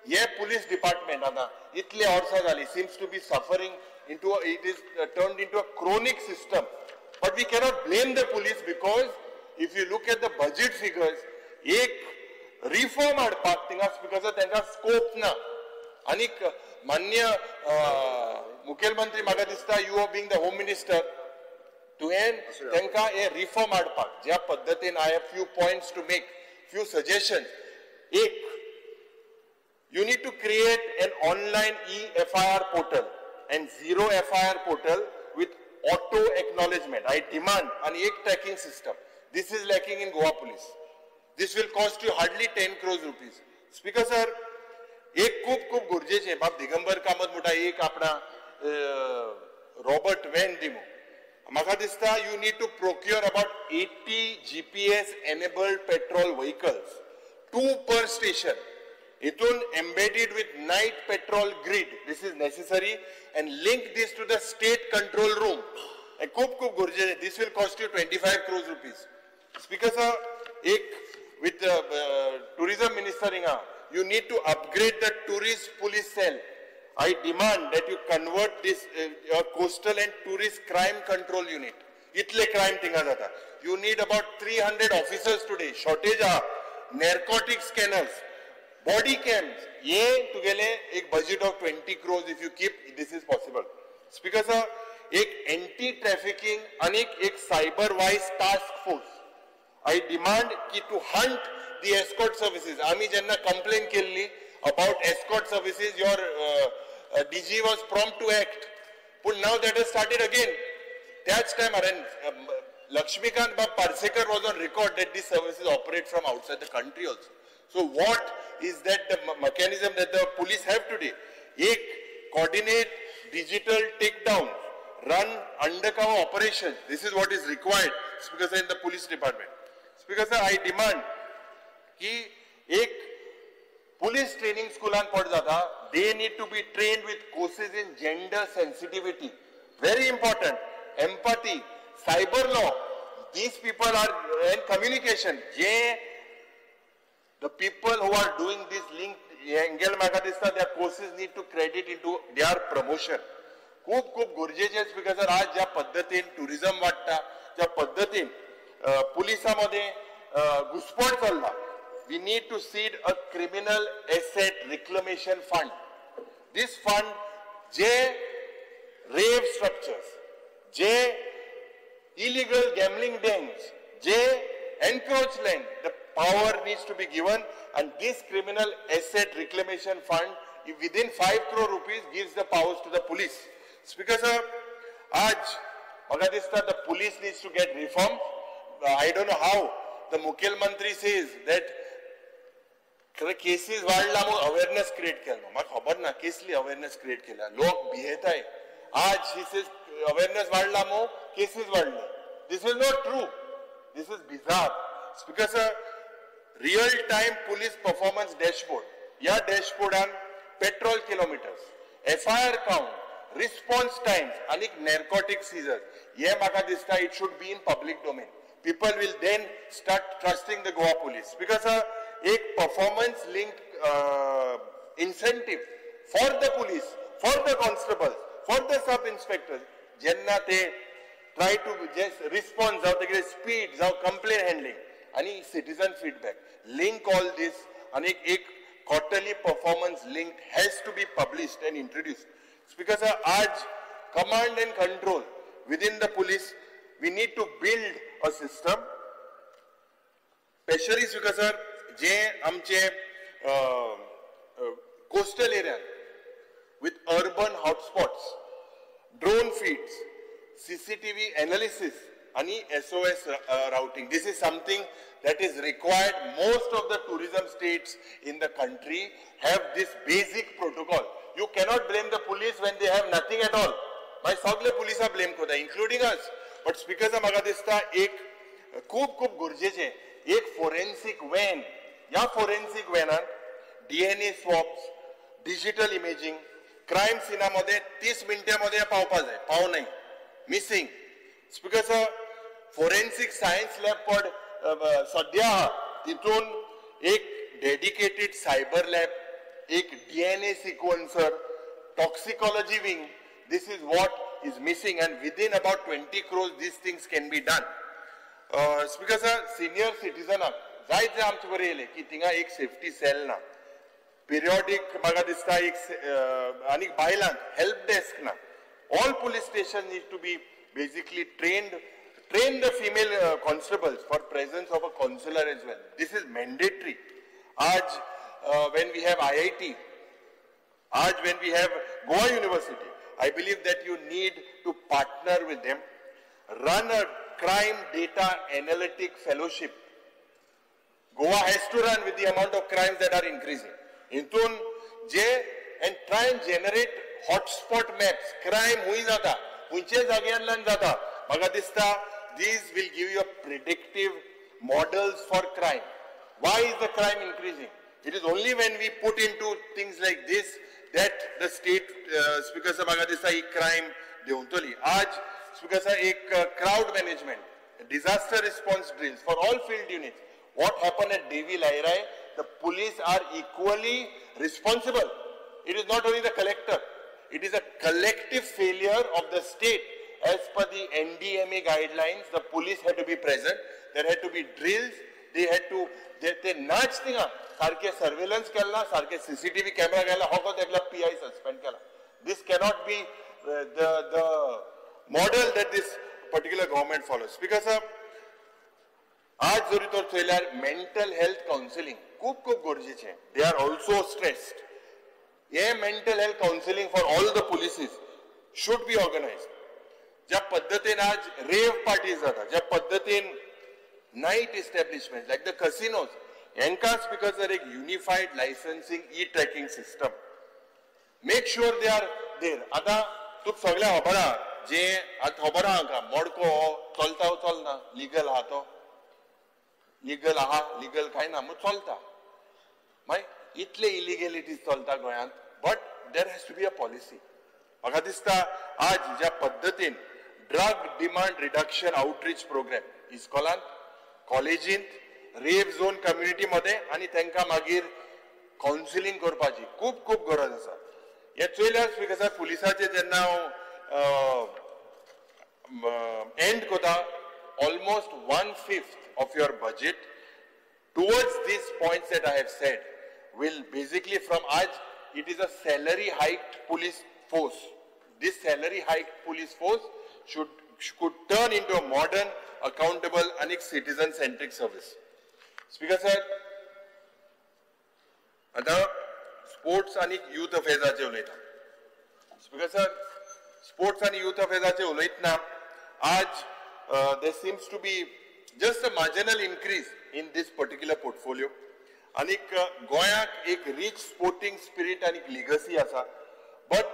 हे पुलीस डिपार्टमेंट आतां इतले वर्सां जाली seems to be suffering into, it is turned into a chronic system. But we cannot blame the police because if you look at the budget figures, एक reform हाडपाक थिंगा speaker sir तांकां scope ना. आनीक मान्य मुखेलमंत्री म्हाका दिसता you are being the home minister, तुवें तांकां हे रिफॉर्म हाडपाक ज्या पद्दतीन, I have few points to make, few suggestion. एक, you need to create an online e-FIR portal and zero FIR portal with auto acknowledgement. I demand an egg tracking system. This is lacking in Goa Police. This will cost you hardly 10 crores rupees. Speaker sir, एक खूब खूब गरजेचें, बाब दिगंबर कामत म्हणटा एक आपणा Robert van दी. म्हाका दिसता you need to procure about 80 GPS enabled patrol vehicles, 2 per station. Itun embedded with night patrol grid. This is necessary, and link this to the state control room. And खूब खूब गरजेचें. This will cost you 25 crores rupees. Speaker sir, एक with the tourism minister हिंगा, you need to upgrade the tourist police cell. I demand that you convert this your coastal and tourist crime control unit. इतले crime थिंगा जाता. You need about 300 officers today. Shortage आहा. Narcotic scanners, body cams. ये तुगेले एक budget of 20 crores if you keep, this is possible. Speaker sir, एक anti trafficking आणि एक cyber wise task force. I demand की to hunt the escort services. आमी जेन्ना complain केल्ली about escort services, your DG was prompt to act. But now that has started again. त्याच टायमार Lakshmikant Bab Parsekar was on record that these services operate from outside the country also. So what is that the mechanism that the police have today. एक coordinate digital takedown, run undercover operation. This is what is required, Speaker sir, in the police department. Speaker sir, I demand की एक police training स्कुलान पड जाता, they need to be trained with courses in gender sensitivity, very important, empathy, cyber law. These people are and communication. J the people who are doing this link angle म्हाका दिसता their courses need to credit into their promotion. खूब खूब गरजेचे speaker sir. आज ज्या पद्दतीन tourism वाडटा, ज्या पद्दतीन पुलिसां मदें घुसपट चल्ला, we need to seed a criminal asset reclamation fund. This fund J rave structures, J illegal gambling dens, J encroached land, the power needs to be given, and this criminal asset reclamation fund within 5 crore rupees gives the powers to the police. Speaker sir, आज म्हाका दिसता the police needs to get reform. I don't know how the मुखेलमंत्री says that cases वाडला म्हणून awareness create केला. म्हाका खबर ना केसली अवेरनेस क्रिएट केल्या, लोक भियेताय. आज he says awareness वाडला म्हणून cases वाडले. This is not true, this is bizarre. Speaker sir, real time police performance dashboard. ह्या डॅशबोर्डान patrol kilometres, FIR count, response times आनी नॅर्कोटीक सीजर्स, हे म्हाका दिसता it should be in public domain. People will then start trusting the Goa police. Because sir, एक performance linked incentive for the police, for the constables, for the sub inspectors, जेन्ना ते try two जे response जावं तेगे speed जावं complain handling आनी citizen feedback, link all this आनी एक quarterly performance linked has to be published and introduced. Speaker sir, आज command and control within the police, we need to build a system. Specially speaker sir, जे आमचे coastal एरियान with urban hotspots, drone feeds, CCTV analysis आनी SOS routing. This is something that is required. Most of the tourism states in the country have this basic protocol. You cannot blame the police when they have nothing at all. मागीर सगळे पुलिसां blame करता, including us. But speaker sir, म्हाका दिसता एक खूब खूब गरजेचें एक फोरेन्सीक वॅन. ह्या फोरेन्सीक वॅनान DNA swabs, digital imaging, crime सिना मध्ये 30 मिनटां मध्ये पावपा जाय, पाव नाही, missing. Speaker sir, forensic science lab पड सद्या आहा, तितून एक डेडिकेटेड सायबर लॅब, एक DNA sequencer, toxicology wing. This is what is missing, and within about 20 crores these things can be done. Speaker sir, senior सिटीजनाक जायते आमचे बरें येयले की थिंगा एक सेफ्टी सेल ना, पिरियॉडीक म्हाका दिसता एक आनी बायलांक हेल्प डेस्क ना. All police station need to be basically train the female constables for presence of a counsellor as well. This is mandatory. आज when we have IIT, आज when we have Goa University, I believe that you need to partner with them, run a crime data analytic fellowship. Goa has to run with the amount of crimes that are increasing. Intun J and try and generate hotspot maps. Crime हुई जाता, हुंचे जाग्यांतल्यान जाता. म्हाका दिसता these will give you a predictive models for crime. Why is the crime increasing? It is only when we put into things like this that the state, Speaker sir, म्हाका दिसता ही crime देंवतली. आज Speaker sir, एक crowd management, disaster response drills for all field units. What happened at Devi Lairai, the police are equally responsible. It is not only the collector. It is a collective failure of the state. As per the NDMA guidelines, the police had to be present. There had to be drills. They had to, ते नाच थिंगा सारखे surveillance केला, सारखे CCTV camera केला, हो तेकला PI suspend केला. This cannot be the model that this particular government follows. Because sir, आज जरी तर चोयल्यार मेंटल हेल्थ कावन्सिलिंग खूब खूब गरजेचें. They are also stressed. Hey mental health counselling for all the polices should be organised. ज्या पद्दतीन आज रेव पार्टीज जाता, ज्या पद्दतीन night establishment like the casinos, हेंकां स्पीकर सर एक unified licensing e tracking system, make sure they are there. आतां तुका सगळ्यांक खबर आहा, जे आतां खबर आहा हांकां मडको हो चलता चलना, लिगल आहा तो, लिगल आहा लिगल काय ना म्हूण चलता. मागीर इतले इलिगेलिटीज चलता गोंयांत, but there has to be a policy. म्हाका दिसता आज ज्या पद्दतीन drug demand reduction outreach programme इस्कॉलांत, कॉलेजींत, रेप झोन कम्युनिटी मध्ये आनी तांकां मागीर कावन्सिलींग करपाची खूब खूब गरज आसा. हें चोयल्यार स्पीकर साहेब पुलिसाचे जेन्ना हांव एंड करता, almost 1/5 of your budget towards these points that I have said will basically from आज it is a salary hiked police force. This salary hiked police force could turn into a modern, accountable and citizen centric service. Speaker sir, आता sports आनी youth अफेर्साचे उलयता. Speaker sir, sports आनी youth अफेर्साचे उलयतना आज there seems to be just a marginal increase in this particular portfolio. आनीक गोंयाक एक rich sporting spirit आनी लिगसी आसा, but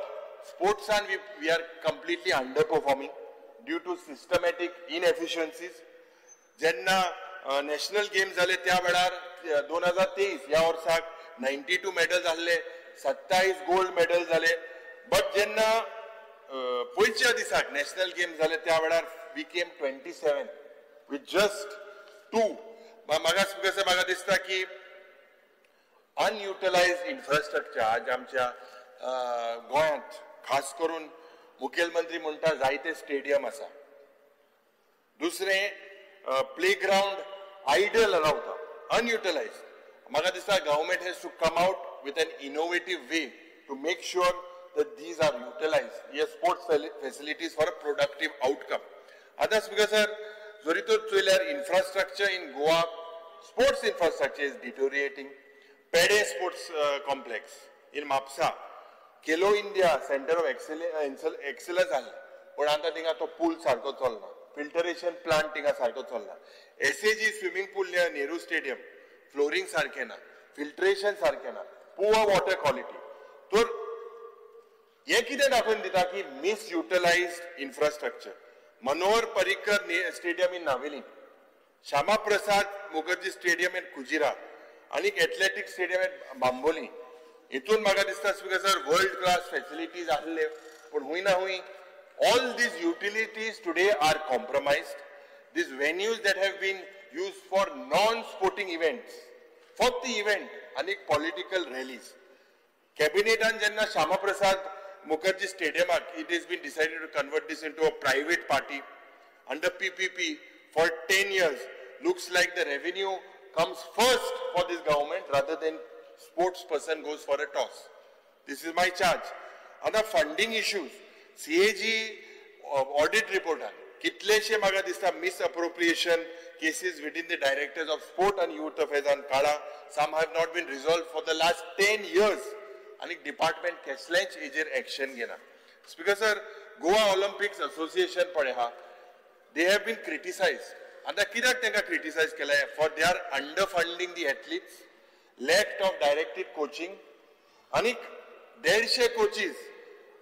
स्पोर्ट्सान we are completely under performing due to systematic inefficiencies. जेन्ना नॅशनल गेम जाले त्या वेळार 2023 ह्या वर्साक 92 मेडल जाल्ले, 27 गोल्ड मेडल जाले. बट जेन्ना पयच्या दिसाक नॅशनल गेम जाले त्या वेळार we came 27 with just 2. म्हाका स्पीकर म्हाका दिसता की अनयुटिलायज इन्फ्रास्ट्रक्चर आज आमच्या गोंयांत खास करून मुखेलमंत्री म्हणटा जायते स्टेडियम आसा, दुसरें प्ले ग्रावंड आयडल रावता, अनयुटिलायज. म्हाका दिसता government has to come out with an innovative way to make sure that these are utilized, हे sports facilities for a productive outcome. आतां स्पीकर सर जरी तर चोयल्यार infrastructure in Goa, sports infrastructure is deteriorating. Pedem sports complex in Mapusa, Khelo India centre of excellence जालें, पूण आतां थिंगा तो पूल सारको चलना, फिल्टरेशन प्लांट थिंगा सारको चलना, SAG swimming pool near Nehru stadium flooring सारकें ना, फिल्ट्रेशन सारकें ना, पुअर वॉटर क्वॉलिटी. तर हें कितें दाखोवन दिता की misutilized infrastructure. Manohar Parrikar stadium in Navelim, Shyama Prasad Mukherjee stadium in Kujira आनी एथलेटीक स्टेडियम इन बांबोली. हितून म्हाका दिसता speaker sir world class facilities आसले, पूण हुंय ना हुंय all these utilities today are compromised. These venues that have been used for non-sporting events, फक्त event आनी political Rallis. कॅबिनेटान जेन्ना Shyama Prasad Mukherjee स्टेडियमाक it is been decided to convert this into a private party under PPP for 10 years. Looks like the revenue comes first for this government rather than sports person goes for a toss. This is my charge. आतां funding issues, CAG audit रिपोर्टान कितलेशे म्हाका दिसता misappropriation cases within the directors of sport आनी youth अफेर्सान काडा, some have not been resolve for the last 10 years आनी department कसलेंच हेजेर action घेना. Speaker sir, Goa Olympics association पळय आहा, they have been criticise. आतां कित्याक तांकां क्रिटिसायज केलें? For they are under funding the athletes, lack of directed coaching आनी 150 coaches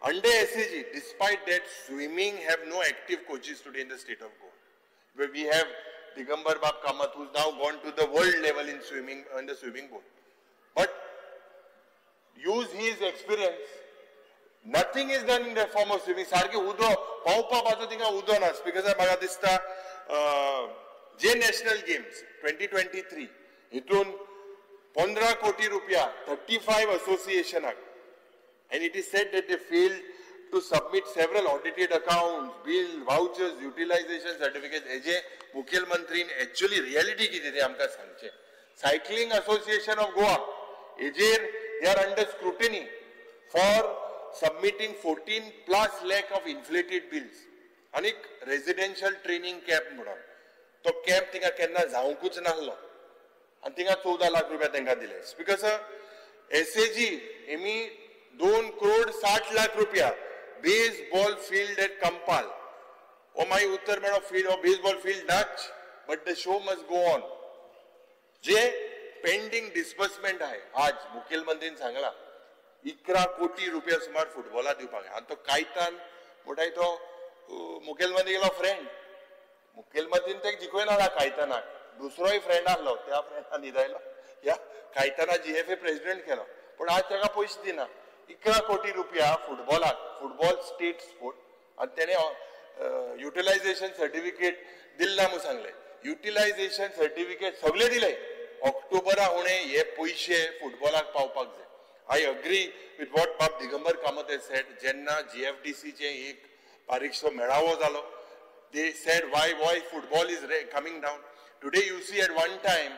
under SAG. Despite that, swimming have no active coaches today in the state of Goa. Where we have Digambar Bab Kamath, who's now gone to the world level in swimming, in the swimming boat. But use his experience. Nothing is done in the form of swimming. सारखे उदो पावपाचो थिंगा उदो ना. Because म्हाका दिसता जे national games 2023 हितून 15 कोटी रुपया 35 असोसिएशनाक, and it is said that they failed to submit several audited accounts, bill, vouchers, utilization certificates. हेजे मुखेलमंत्रीन एक्चुअली रियलिटी कितें तें आमकां सांगचें. सायकलिंग असोसिएशन ऑफ गोवा हेजेर they are under scrutiny for submitting 14+ lakh of inflated bills. आनी residential training camp म्हणून तो camp थिंगा केन्ना जावंकूच नासलो आनी थिंगा 14 लाख रुपया तांकां दिले. स्पीकर सर, SAG हेमी 2 करोड 60 लाख रुपया बेसबॉल फील्ड एट कंपाल. ओ मागीर उत्तर मेळो फील्ड हो बेसबॉल फील्ड नाच, but the show must go on. J pending disbursement आहे आज मुखेलमंत्रीन सांगला 11 कोटी रुपया सुमार फुटबॉला दिवपाक. आनी तो कायतान म्हणटाय तो मुखेलमंत्री गेलो फ्रेंड, मुखेलमंत्रीन ते जिखयना कायतानाक, दुसरोय फ्रेंड आहलो त्या फ्रेंडान न्हिदायलो, ह्या कायताना GFA president केलो, पूण आज ताका पयशे दिना. 11 कोटी रुपया फुटबॉलाक, फुटबॉल स्टेट स्पोर्ट, आनी तेणे युटिलायझेशन सर्टिफिकेट दिल्ला म्हूण सांगलें. युटिलायझेशन सर्टिफिकेट सगळे दिले, ऑक्टोबरा उणे हे पयशे फुटबॉलाक पावपाक जाय. I agree with what बाब दिगंबर कामत said. जेन्ना GFDC एक बारीकसो मेळावो जालो, they said why football is coming down. Today you see at one time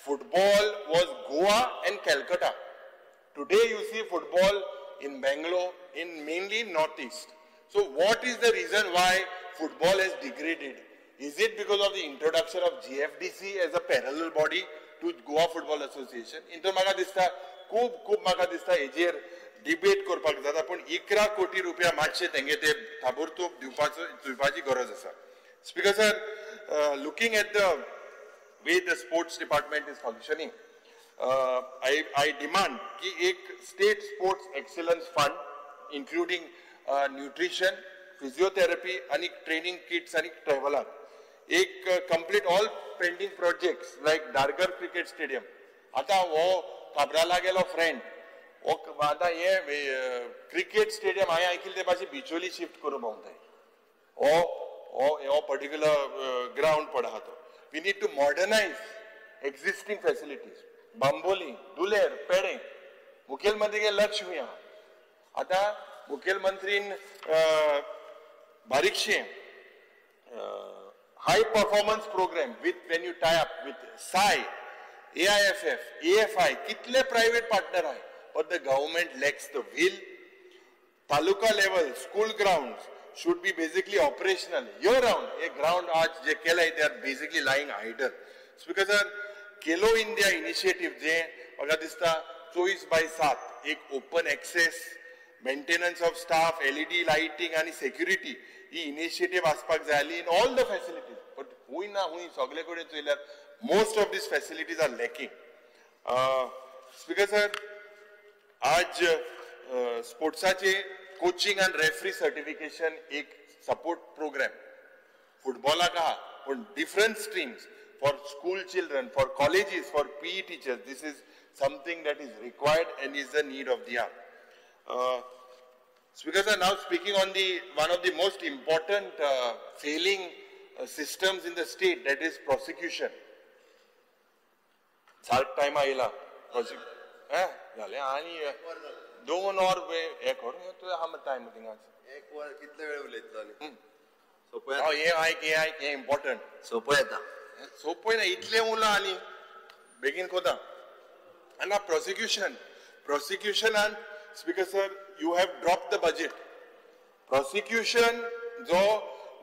football was Goa and Calcutta. Today you see football in Bangalore, in mainly Northeast. So what is the reason why football has degraded? Is it because of the introduction of GFDC as a parallel body to Goa Football Association? इंतर म्हाका दिसता खूब खूब म्हाका दिसता हेजेर debate करपाक जाता, पूण 11 कोटी रुपया मातशे तेंगे ते ताबडतोब दिवपाची गरज आसा. Speaker sir, looking at the way the sports department is functioning, I demand की एक state sports excellence fund including nutrition, physiotherapy आनी ट्रेनिंग किट्स आनी ट्रॅव्हलाक, एक complete all pending projects like Dhargal cricket stadium. आतां हो काब्राला गेलो फ्रेंड, हो आतां हे क्रिकेट स्टेडियम हांवें आयकिल्लें ते भाशेन बिचोली शिफ्ट करूं भोंवताय, हो हो हो पर्टिक्युलर ग्रावंड पड आहा तो. We need to modernise existing facilities. Bambolim, Duler, Pedem, मुखेलमंत्री लक्ष खंय आहा. आतां मुखेलमंत्रीन बारीकशें high performance program with when you tie up with SAI, AIFF, AFI, कितले प्रायव्हेट पार्टनर आहे, but the government lacks the will. Taluka level school ground should be basically operational year round. हे ground आज जे केलंय they are basically lying idle. Speaker sir, Khelo India initiative जे म्हाका दिसता 24/7 एक open access, maintenance of staff, LED lighting आनी security ही initiative आसपाक जाय आनी in all the facilities. But हुंय ना हुंय सगळे कडेन चोयल्यार most of these facilities are lacking. Speaker sir, आज स्पोर्ट्साचे कोचिंग आनी रेफरी सर्टिफिकेशन एक सपोर्ट प्रोग्राम फुटबॉलाक आहा, पूण different streams for school children, for colleges, for PE teachers, this is something that is required and is the need of the hour. Speaker sir, now speaking on the one of the most important failing systems in the state, that is prosecution. सारक टायमा येयला जालें आनी 2 वर हें करून आहा time थिंगाच. एक वर कितले वेळ उलयतलो आनी हें आयक, हें आयक, हें इम्पॉर्टंट. सोपो येता, सोपय ना इतलें उरलां आनी बेगीन कोता. आनी prosecution, प्रोसिक्युशनान speaker sir, you have drop the budget. Prosecution जो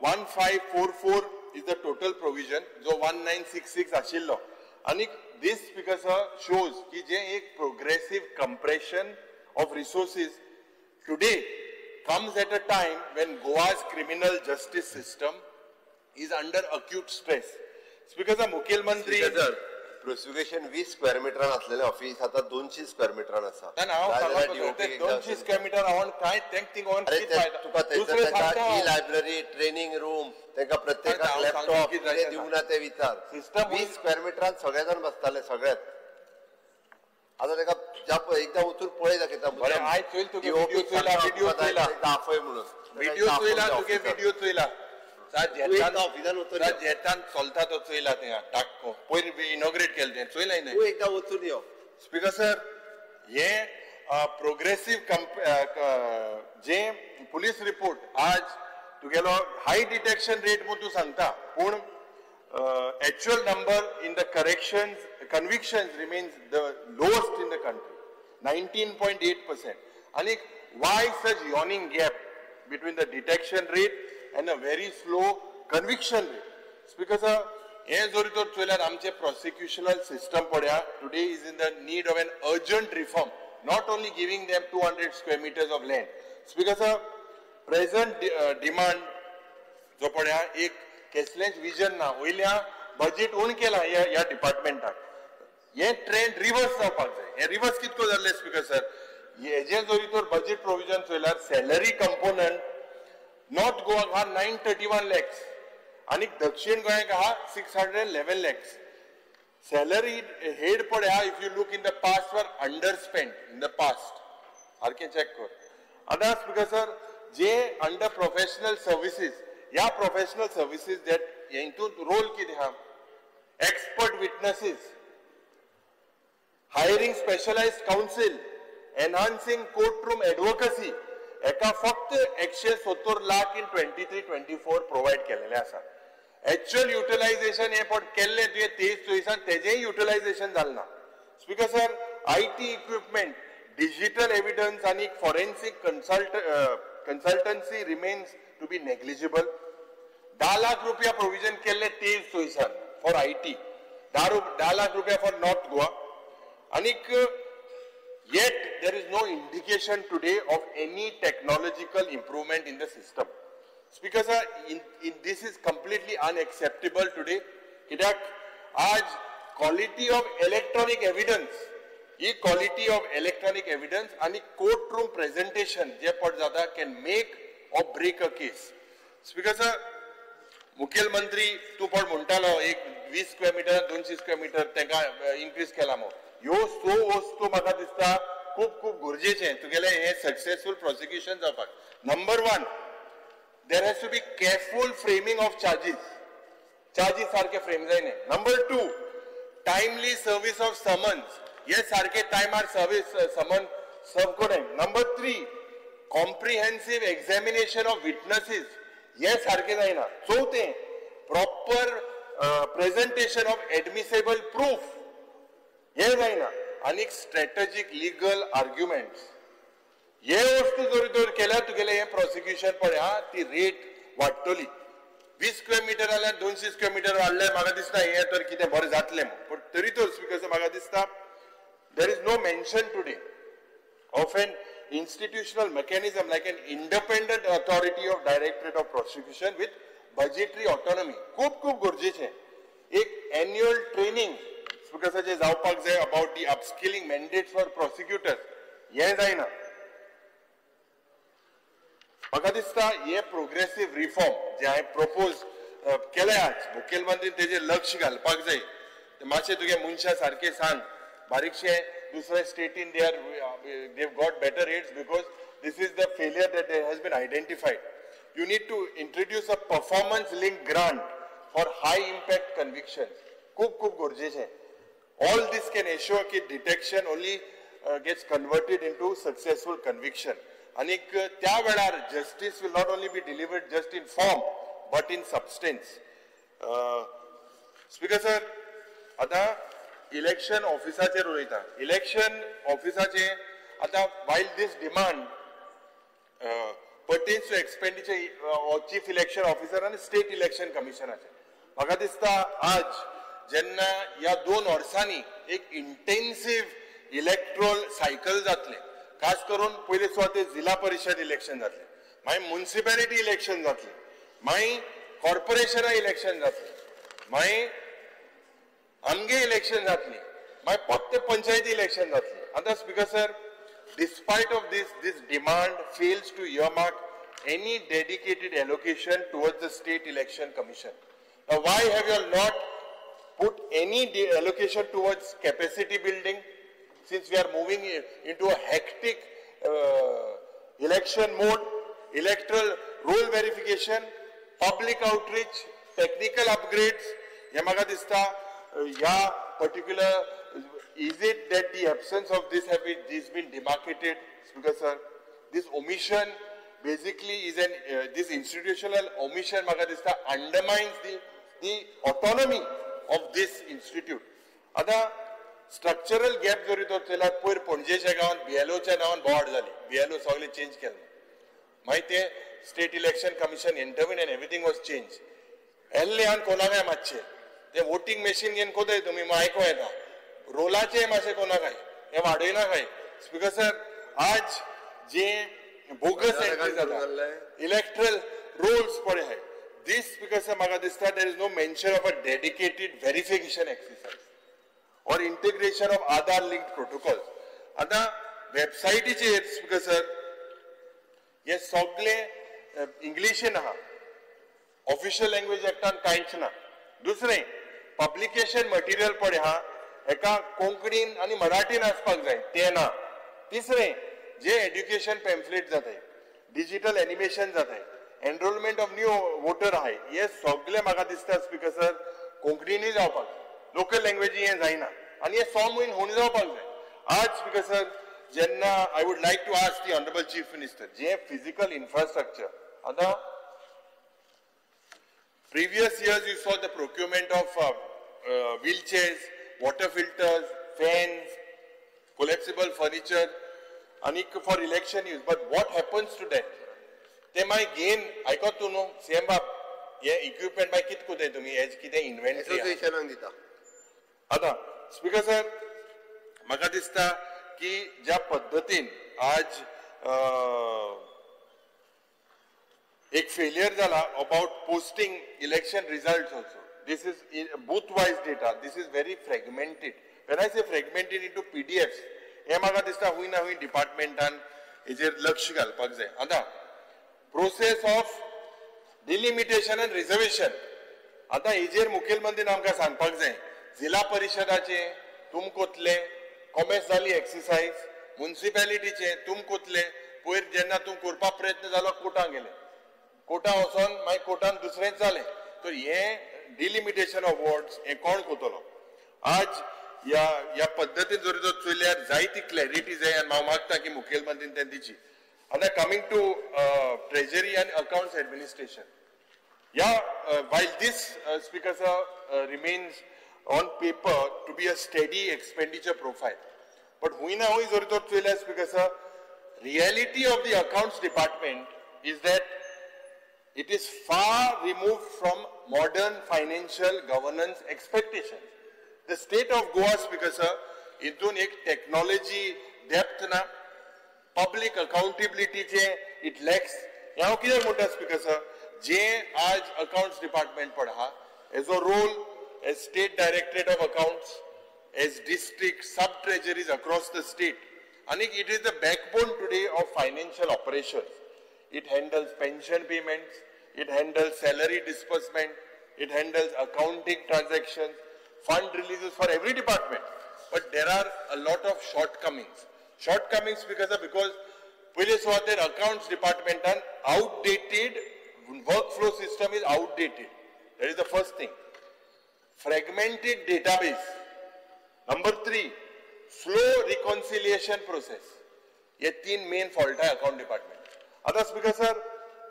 1544 is the total provision जो 1966 आशिल्लो, आनी दीस स्पीकर सर शोज की जे एक progressive compression of resources today comes at a time when Goa's criminal justice system is under acute stress. Speaker sir, मुखेलमंत्री prosecution 20 square मिटरान असलेले office आता 200 स्क्वेअर मिटरान आसा. 200 स्क्वेअर मिटर हांव काय तुका ई लायब्ररी, ट्रेनिंग रूम, तांकां प्रत्येकाक लॅपटॉप कितें दिवना ते विचार. 20 स्क्वेअर मिटरान सगळे जाण बसताले सगळ्यात. आता ताका एकदा वचून पळय दाखयता. आफय म्हणून व्हिडिओ चोयला तुगे, व्हिडिओ चोयला जेतान चलता तो चोयला थिंगा टाको पयर इनॉग्रेट केलें तें चोयलाय न्हय. तूं एकदां वचून यो. स्पीकर सर, हे प्रोग्रेसीव जे पुलीस रिपोर्ट आज तुगेलो हाय डिटेक्शन रेट म्हूण तूं सांगता, पूण actual number in the corrections convictions remains the lowest in the country, 19.8%. आनी why such yawning gap between the detection rate and a very slow conviction rate? Speaker sir, हे जरी तर चोयल्यार आमचे prosecutional system पळया today is in the need of an urgent reform, not only giving them 200 square meters of land. Speaker sir, present demand जो पळया एक कसलेंच vision ना. वयल्या बजेट उण केला ह्या डिपार्टमेंटाक. हे ट्रेंड रिवर्स जावपाक जाय. हे रिवर्स कितको जाल्ले स्पीकर सर, हेजे जरी तर बजेट प्रोविजन चोयल्यार सॅलरी कंपोनंट नॉर्थ गोवाक आहा 931 लॅक्स आनी दक्षिण गोंयाक आहा 611 लॅक्स. सॅलरी हेड पळय आहा, if you look in the past were under spend in the past, सारकें चॅक कर. आतां स्पीकर सर, जे अंडर प्रोफेशनल सर्विसीस, ह्या प्रोफेशनल सर्विसीस that हितून रोल कितें आहा, expert witnesses, hiring specialised counsel, enhancing court room advocacy, एका फक्त 170 lakh in 23-24 provide केलेले आसा. एक्चुअल युटिलायझेशन हे पण केल्ले तुवें 23-24 तेजेय युटिलायझेशन जालें ना. Speaker sir, IT equipment, digital evidence आनी forensic consultancy remains to be negligible. 10 lakh रुपया प्रोविजन केल्ले 23-24 फॉर IT, 10 lakh रुपया फॉर नॉर्थ गोवा. आनीक yet there is no indication today of any technological improvement in the system. Speaker sir, in this is completely unacceptable today. कित्याक आज quality of electronic evidence, he quality of electronic evidence आनी court room presentation जे पट जाता can make or break a case. Speaker sir, मुखेलमंत्री तूं पण म्हणटालो एक 20 स्क्वेअर मिटर 200 स्क्वेअर मिटर तांकां इन्क्रीज केला म्हूण. ह्यो सो वस्तू म्हाका दिसता खूब खूब गरजेचें तुगेलें हें सक्सेसफूल प्रोसिक्युशन जावपाक. Number 1, there has to be careful framing of charges, charges सारके फ्रेम जायना. Number 2, timely service of summons, हे सारके टायमार सर्वीस समन सर्व करून. Number 3, comprehensive examination of witnesses, हे सारकें जायना. चवथें, proper presentation of admissible proof, हे जायना. आनी स्ट्रॅटजीक लिगल आर्ग्युमेंट्स, हे वस्तू जर तर केल्यार तुगेलें हें प्रोसिक्युशन पळय हा ती रेट वाडटली. 20 स्क्वेअर मिटर जाल्यार 200 स्क्वेअर मिटर वाडल्यार म्हाका दिसता हें तर कितें बरें जातलें म्हूण. पूण तरी तर स्पीकर म्हाका दिसता there is no mention today of an institutional mechanism like an independent authority of directorate of prosecution with budgetary autonomy. खूब खूब गरजेचें. एक एन्युअल ट्रेनिंग स्पीकर जावपाक जाय about the upskilling mandates for prosecutors, हें जायना. म्हाका दिसता हे प्रोग्रेसीव रिफॉर्म जे हांवें प्रपोज केले आज मुखेलमंत्रीन तेजेर लक्ष घालपाक जाय. मातशें तुगे मनशां सारकें सांग, बारीकशें दुसऱ्या स्टेटीन they are they've got better rates because this is the failure that has been identified. You need to introduce a performance link grant for high impact conviction, खूब खूब गरजेचें. All this can assure की detection only gets converted into successful conviction. आनीक त्या वेळार justice will not only be delivered just in form but in substance. Speaker sir, आतां election ऑफिसाचेर उलयता. Election ऑफिसाचे आतां while this demand pertains to expenditure chief election officer आनी state election कमिशनाचे, म्हाका दिसता आज जेन्ना ह्या 2 वर्सांनी एक इंटेन्सीव इलेक्ट्रोल सायकल जातलें, खास करून पयले सुवातेर जिल्हा परिशद इलेक्शन जातलें, मागीर मुन्सिपेलिटी इलेक्शन जातलें, मागीर कॉर्पोरेशना इलेक्शन जातलें, मागीर आमगे इलेक्शन जातली, मागीर फक्त पंचायती इलेक्शन जातली. आतां speaker sir, despite of this, this demand fails to earmark any dedicated allocation towards the state election commission. Why have you not put any allocation towards capacity building, since we are moving into a hectic election mode, electoral roll verification, public outreach, technical upgrades. हे म्हाका दिसता ह्या particular, is it that the absence of this have been, this been demarcated? Speaker sir, this omission basically is an this institutional omission म्हाका दिसता undermines the autonomy of this institute. आतां structural gap जरी तर चोयल्यार पयर पणजेच्या गांवांत बीएलओच्या नांवान बोवाळ जाली, बीएलओ सगळे चेंज केले, मागीर ते state election commission intervene and everything was change. येल्ले आनी कोणाकाय मातशें ते वोटींग मशीन घेवन कोताय तुमी आयको येता, रोलाचें मातशें कोणाकाय हें वाडयना काय. स्पीकर सर, आज जे बोगस एंट्री जाता इलेक्ट्रल रोल्स पळय आहाय, दीस स्पीकर सर म्हाका दिसता there is no mention of a dedicated verification exercise. or integration of Aadhaar linked protocols. आतां वेबसायटीचेर स्पीकर सर हे सगळे इंग्लिशीन आहा, ऑफिशियल लँग्वेज एक्टान कांयच ना. दुसरें पब्लिकेशन मटेरियल पळय आहा, हेका कोंकणीन आनी मराठीन आसपाक जाय, तें ना. तिसरें जे एड्युकेशन पॅम्फलेट जाताय, डिजिटल एनिमेशन जाताय, एनरोलमेंट ऑफ न्यू वोटर आहाय, हे सगळे म्हाका दिसता स्पीकर सर कोंकणीनूय जावपाक जाय, लोकल लँग्वेजी हें जायना आनी हे 100 म्हयने होवन जावपाक जाय. आज स्पीकर सर जेन्ना I would like to ask the honourable chief minister J physical infrastructure आतां previous years you saw the procurement of wheelchairs, water filters, fans, collapsible furniture आनी for election use. But what happens to that? ते मागीर gain आयकत तूं न्हू CM बाब, हे equipment मागीर कितें करताय तुमी, हेज कितें इन्व्हेंटरी एसोसिएशनाक दिता. आतां स्पीकर सर म्हाका दिसता की ज्या पद्दतीन आज एक फेलियर जाला about posting election result also, this is booth wise data, this is very fragmented. When I say fragmented into PDFs, हें म्हाका दिसता हूंय ना हूंय डिपार्टमेंटान हेजेर लक्ष घालपाक जाय. आतां process of delimitation and reservation, आतां हेजेर मुखेलमंत्रीन आमकां सांगपाक जाय. जिल्हा परिशदाचे तुमकोतले कॉमेस जाली एक्सरसायज, मुन्सिपेलिटीचे तुमकोतले पयर जेन्ना तूं करपाक प्रयत्न जालो कोर्टान गेले, कोर्टान वचोन मागीर कोर्टान दुसरेंच जालें. तर हें डिलिमिटेशन ऑफ वॉर्ड्स हें कोण करतलो? आज ह्या ह्या पद्दतीन जर जर चोयल्यार जायती क्लॅरिटी जाय आनी हांव मागता की मुखेलमंत्रीन तें दिची. आतां कमींग टू ट्रेजरी आनी अकाउंट्स एडमिनिस्ट्रेशन, ह्या while this speaker sir remains on paper to be a steady expenditure profile, but हुंय ना हुंय जर तर चोयल्यार speaker sir reality of the accounts department is that it is far removed from modern financial governance expectations. The state of Goa, Speaker sir, हितून एक technology depth ना, public अकाउंटेबिलिटीचे it lakhs. हें हांव कित्याक म्हणटा स्पीकर सर, जे आज अकाउंट्स डिपार्टमेंट पळय आहा, as a role as state directorate of accounts, as district sub treasuries across the state, आनी it is the backbone today of financial operations. It handles pension payments, it handles salary disbursement, it handles accounting transactions, fund releases for every department. But there are a lot of shortcomings. Shortcomings because पयले सुवातेर accounts departmentan outdated workflow system is outdated. That is the first thing. Fragmented database. Number 3, slow reconciliation process. हे 3 main fault आहे account department. आतां speaker sir,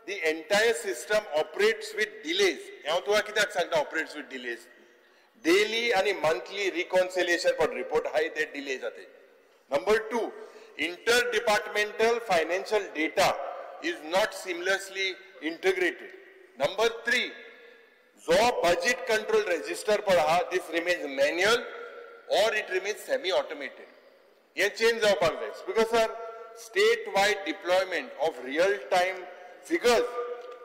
the entire system operates with delays. हांव तुका कित्याक सांगता operates with delays? Daily आनी monthly reconciliation for report आहाय ते डिले जाते. Number 2, inter departmental financial data is not seamlessly integrated. Number 3, जो बजेट कंट्रोल रजिस्टर पळय आहा, this remains manual or it remains semi automated. हें चेंज जावपाक जाय. Speaker sir, state-wide deployment of real-time figures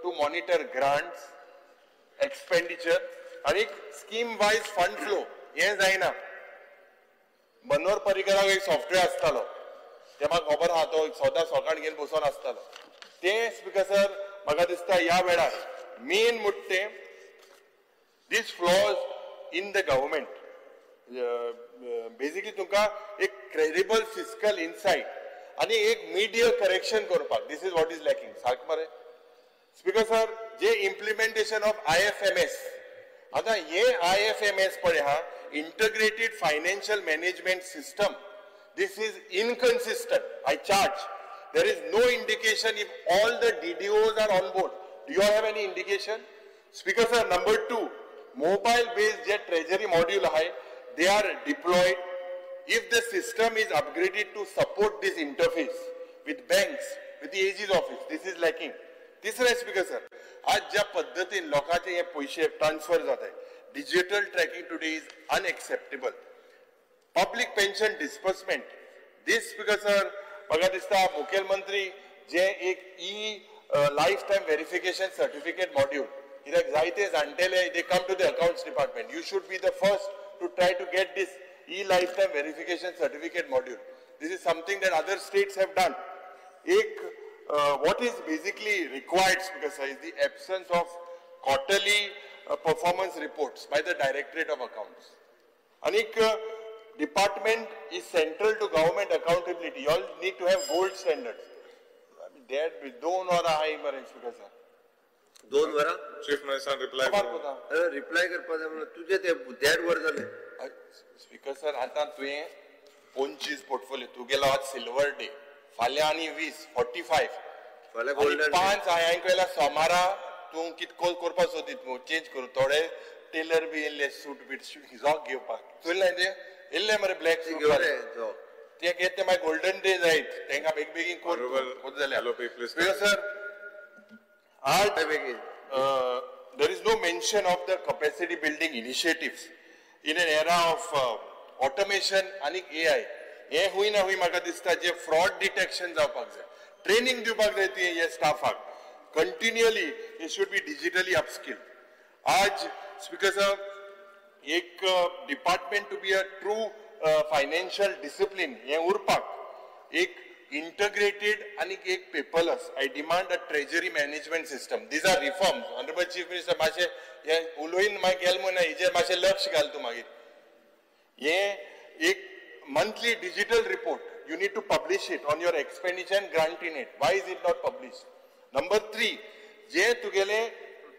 to monitor grants, expenditure, आणि scheme-wise fund flow, हें जायना. मनोहर पर्रीकराक एक सॉफ्टवेअर आसतालो, ते म्हाका खबर आहा, तो सदां सकाळ घेवन बसून आसतालो. तें स्पीकर सर म्हाका दिसता ह्या वेळार मेन म्हणटा तें these flaws in the government. Basically तुमकां एक क्रेडिबल फिस्कल इनसायट आनी एक मिडिया करेक्शन करपाक, this is what is lacking. सारकें मरे speaker sir, J implementation of IFMS, आतां हे IFMS पळय आहा, integrated financial management system, this is inconsistent. I charge there is no indication if all the DDOs are on board. Do you have any indication? Speaker sir, number 2, mobile based J treasury module आहाय, they are deployed. If the system is upgraded to support this interface with banks, with the AG's office, this is lacking. तिसरें speaker sir, आज ज्या पद्दतीन लोकांचे हे पयशे transfer जाताय, digital tracking today is unacceptable. Public pension disbursement, this speaker sir म्हाका दिसता मुखेलमंत्री जे एक e life time verification certificate module, कित्याक जायते जाणटेले they come to the accounts department, you should be the first to try to get this e-lifetime verification certificate module. This is something that other states have done. एक what is basically required, Speaker sir, is the absence of quarterly performance reports by the Directorate of Accounts. Anik department is central to government accountability. You all need to have gold standards. There दोन वरां आहाय मरे Speaker sir. दोन वरां? Chief Minister reply. Reply करपा जाय म्हणून तुजे ते 1.5 वर जाले. Speaker sir, आतां तुवें 25 पोर्टफोलियो तुगेलो आज सिल्वर डे, फाल्यां आनी 20 45 फाल्यां गोल्डन 5 हांवें केल्या सोमारा तूं कितको करपाक सोदीत मू चेंज करूं थोडे टेलर बी येयल्ले सूट बीट जॉग घेवपाक चोयलें तें येयल्ले मरे ब्लॅक सूट ते घेत ते मागीर गोल्डन डे जायत तांकां बेगीन बेगीन कोर जाल्यार. स्पीकर सर, आज there is no mention of the capacity building initiatives in an era of automation आनी AI. हे हुंय ना हुंय म्हाका दिसता जे फ्रॉड डिटेक्शन जावपाक जाय, ट्रेनिंग दिवपाक जाय तुवें हे स्टाफाक continually, they should be digitally upskill. आज स्पीकर साहब, एक department to be a true financial discipline हे उरपाक एक इंटग्रेटेड आनी एक paperless, I demand a treasury management system. These are reforms. Honourable chief minister, मातशें हे उलोवन मागीर गेल म्हणून हेजेर मातशें लक्ष घाल तूं मागीर. हे एक monthly digital report, you need to publish it on your expenditure and grant in it. Why is it not published? Number 3, जे तुगेले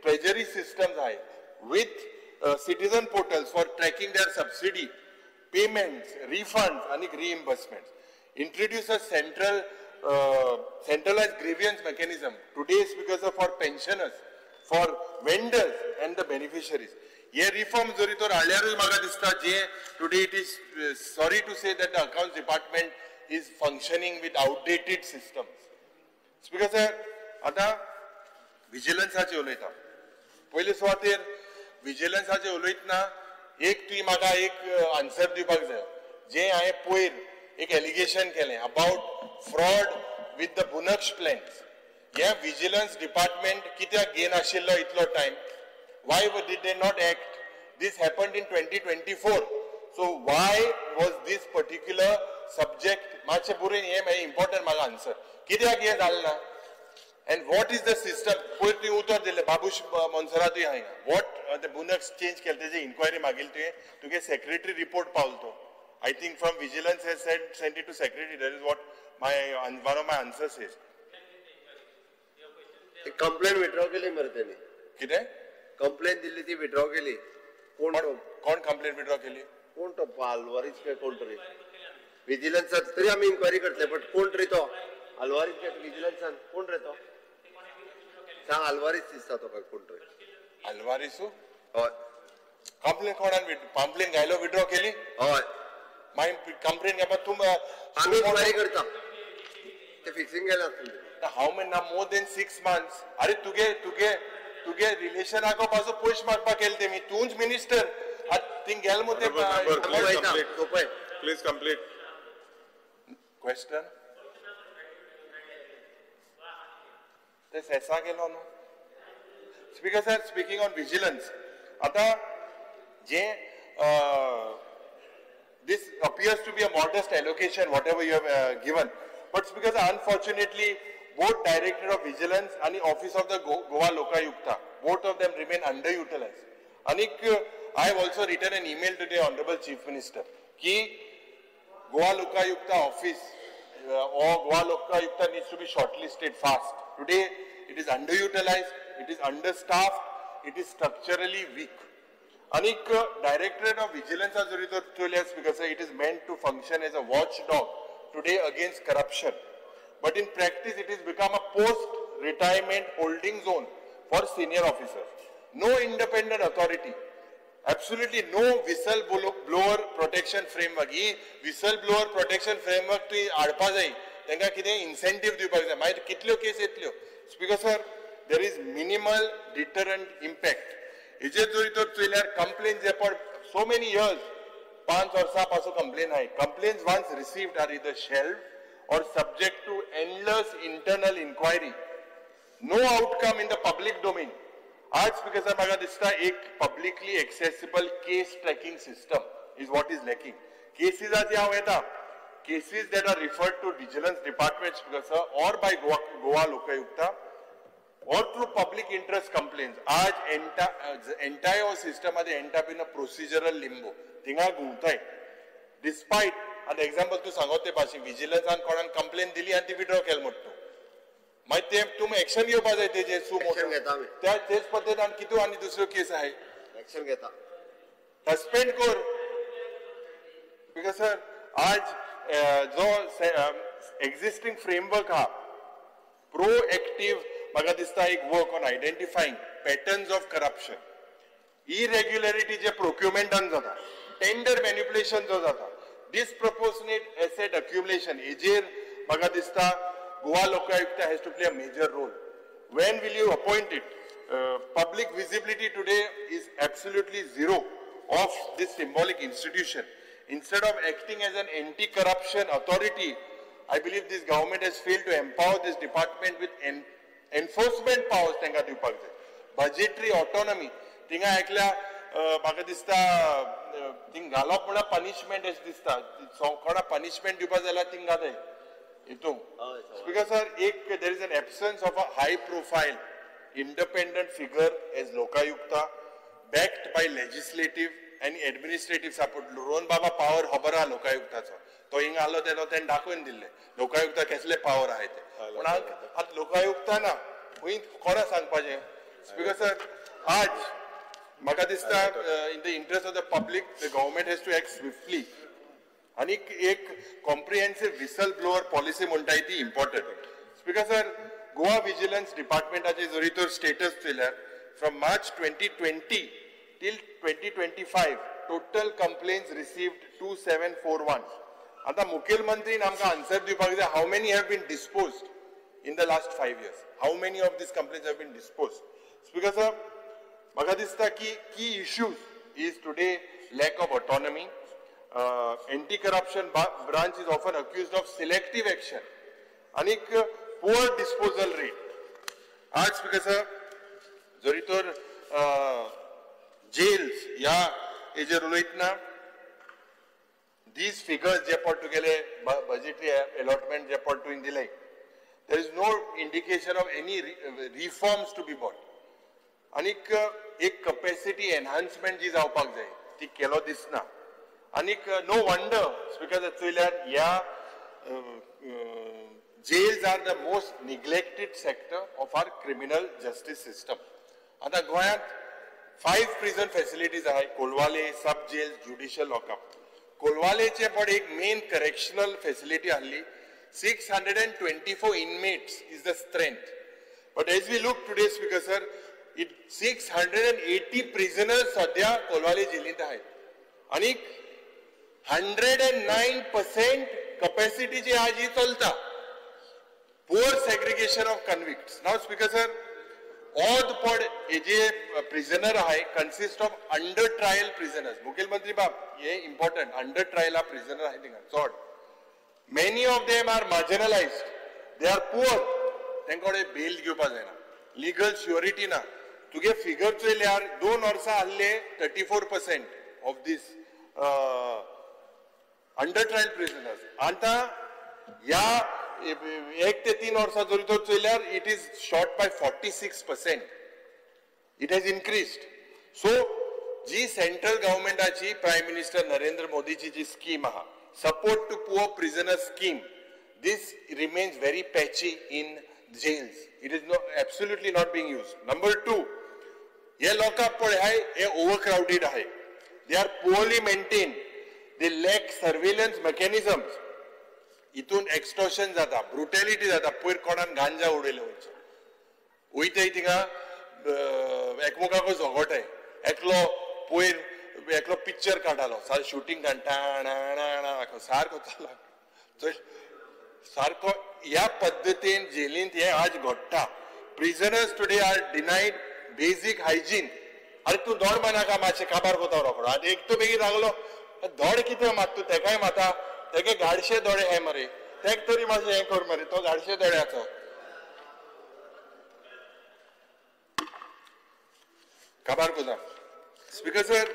treasury systems आहे with citizen portals for tracking their subsidy, payments, refunds आणि reimbursements. Introduce a centralized grievance mechanism. Today is because of for pensioners, for vendors and the beneficiaries. हे reform जरी तर हाडल्यारूय म्हाका दिसता जे today it is sorry to say that the accounts department is functioning with outdated systems. Speaker sir, आतां विजिलन्साचेर उलयता. पयले सुवातेर विजिलन्साचेर उलयतना एक तुवें म्हाका एक आन्सर दिवपाक जाय. जे हांवें पयर एक एलिगेशन केलें about fraud with the Bhunaksh plans, हे विजिलन्स डिपार्टमेंट कित्याक घेनाशिल्लो इतलो time? Why did they not act? This happened in 2024. So why was this particular subject? मातशें बरोवन हें important म्हाका आन्सर. कित्याक हें जालें ना? And what is the system? पयर तुवें उतर दिलें बाबूश मोन्सेरातूय हांगा. What the Bhunaksh change केलें तेजी इन्क्वायरी मागिल्ली तुवें, तुगे सेक्रेटरी रिपोर्ट पावलो तो. I think from vigilance has sent it to secretary. That is what my one of my answers is. Complaint withdraw केली मरे तेणी. कितें? कंप्लेन दिल्ली ती विड्रॉ केली. कोण कोण कंप्लेन विड्रॉ केली? कोण तो आल्वारीस काय कोण तरी विजिलन्सान तरी आमी इन्क्वायरी करतले, बट कोण तरी तो आल्वारीस काय विजिलन्सान कोण रे तो सांग. आल्वारीस दिसता तो काय कोण तरी आल्वारीसू. हय, कंप्लेन कोणान कंप्लेन घायलो विड्रॉ केली? हय, मागीर कंप्लेन घेवपाक तूं आमी इन्क्वायरी करता ते फिक्सिंग केलें आसतलें. How many ना मोर देन 6 months. अरे तुगे तुगे तुगे रिलेशनाको पासून पयशे मागपाक केले तेमी, तूंच मिनिस्टर थिंग गेल मु ते. Please complete question. ते सेसा गेलो न्हू. Speaker sir, speaking on vigilance, आतां जे this appears to be a modest allocation whatever you have given, but speaker sir, unfortunately both Directorate of Vigilance and the Office of the Goa Lokayukta, both of them remain underutilized. Anik, I have also written an email to the Honorable Chief Minister ki Goa Lokayukta office or Goa Lokayukta needs to be shortlisted fast. Today it is underutilized, it is understaffed, it is structurally weak. Anik, Directorate of Vigilance has because it is meant to function as a watchdog today against corruption. But in practice, it has become a post-retirement holding zone for senior officers. No independent authority, absolutely no whistleblower protection framework. He whistleblower protection framework तुवें हाडपा जाय, तांकां कितें incentive दिवपाक जाय. मागीर कितल्यो केस येतल्यो. Speaker sir, there is minimal deterrent impact. हेजेर जरी तर चोयल्यार कंप्लेन जे for so many years, 5 वर्सां पासून कंप्लेन आहाय. Complaints once received are either shelved or subject to endless internal inquiry. No outcome in the public domain. आज speaker साहेब म्हाका दिसता एक publicly accessible case tracking system is what is lacking. केसीजाची हांव येता. Cases that are referred to vigilance department, Speaker sir, or by Goa Lokayukta or through public interest complaints. आज entire system मध्ये end up in a procedural limbo. थिंगा घुंवताय. Despite, आतां example तूं सांगत ते भाशेन विजिलन्सान कोणान कंप्लेन दिली आनी ती विड्रॉ केली म्हणटा तूं. मागीर ते तुमी एक्शन घेवपा जाय तेजेर सु Action घेता आमी. त्या तेच पद्दतीन आनी कितें आनी दुसऱ्यो केस आहाय. एक्शन घेता. सस्पेंड कर. Because sir आज जो एक्झिस्टिंग फ्रेमवर्क आहा प्रोएक्टीव म्हाका दिसता एक work on identifying patterns of corruption, irregularity जे प्रोक्युमेंटान जाता, टेंडर मॅन्युपुलेशन जो जाता, डिसप्रपोर्शनेट एसेट अक्युमुलेशन हेजेर म्हाका दिसता Goa Lokayukta has to play a major role. When will you appoint it? Public visibility today is absolutely zero of this symbolic institution. Instead of acting as an anti-corruption authority, I believe this government has failed to empower this department with enforcement powers. तांकां दिवपाक जाय. Budgetary autonomy. थिंगा एकल्या म्हाका दिसता thing घालप म्हळ्यार punishment अशें दिसता. कोणा पनिशमेंट दिवपा जाल्यार थिंग घालय हितून. Speaker sir, एक there is an absence of a high profile independent figure as Lokayukta backed by legislative and administrative support. Rohan Baba power खबर आहा लोकायुक्ताचो. तो हिंगा आलो तेन्ना तेणें दाखोवन दिल्लें लोकायुक्ता कसले पावर आहाय ते. पूण आतां लोकायुक्ता ना खंय कोणा सांगपाचें. स्पीकर सर, आज म्हाका दिसता in the interest of the public the government has to act swiftly. आनी एक कॉम्प्रिहेन्सिव विसल ब्लोअर पॉलिसी म्हणटाय ती important. Speaker sir, Goa vigilance डिपार्टमेंटाचे जरी तर status चोयल्यार from March 2020 till 2025 total complaints received 2741. आतां मुखेलमंत्रीन आमकां आन्सर दिवपाक जाय how many have been disposed in the last 5 years, how many of these complaints have been disposed. Speaker sir, म्हाका दिसता की key issues is today lack of autonomy. Anti corruption branch is often accused of selective action आनीक poor disposal rate. आज speaker sir, जरी तर gels ह्या हेजेर उलयतना these figures जे पड तुगेले बजेटरी अलॉटमेंट जे पड तुवें दिले, there is no indication of any reforms to be brought. आनीक एक कपॅसिटी एनहान्समेंट जी जावपाक जाय ती केलो दिसना. आनीक नो वंडर स्पीकर चोयल्यार ह्या jails are the most neglected sector of our criminal justice system. आतां गोंयांत 5 प्रिजन फॅसिलिटीज आहाय, Colvale, sub jails, judicial lockup. कोलवालेचे पण एक मेन करेक्शनल फॅसिलिटी आहली, 624 inmates is the strength. But as we look today speaker sir, it 680 prisoners सद्या कोलवाले जेलींत आहाय आनी 109% capacity जी आज ही चलता. Poor segregation of convicts. Now speaker sir, odd पड हे जे प्रिजनर आहाय consist of under trial prisoners. मुखेलमंत्री बाब, हे इम्पॉर्टंट, अंडर ट्रायल हा प्रिजनर आहाय थिंगा चड. Many of them are marginalised, they are poor, तांकां कडेन बेल घेवपा जायना, लिगल श्युअरिटी ना. तुगे फिगर चोयल्यार 2 वर्सां आहले 34% of these under trial prisoners. आतां ह्या 1 ते 3 वर्सां जरी तर चोयल्यार it is shot by 46%, it has increased. So ji central गव्हर्मेंटाची prime minister Narendra मोदीची ji scheme आहा support to poor prisoner scheme, this remains very patchy in jails. It is absolutely not being used. Number 2, हे लोकांक पळय आहाय हे ओवरक्रावडीड आहाय, they are poorly maintained, they lack surveillance mechanisms. हितून extortion जाता, ब्रुटॅलिटी जाता. पयर कोणान गांजा उडयले वयचे वयताय थिंगा एकमेकाक झगोटाय. एकलो पयर एकलो पिक्चर काडटालो, सारको शुटींग काडटा सारको चला सारको. ह्या पद्दतीन जेलींत हें आज घडटा. Prisoners today are denied basic hygiene. अरे तूं दोड मारनाका मातशें काबार कोता रोकडो. आनी एक तो बेगीन लागलो दोड कितें मात तूं तेकाय माता, तेके गाडशे दोळे हे मरे, तेक तरी मातशें हें कर मरे, तो गाडशे दोळ्याचो काबार कोता. Speaker sir,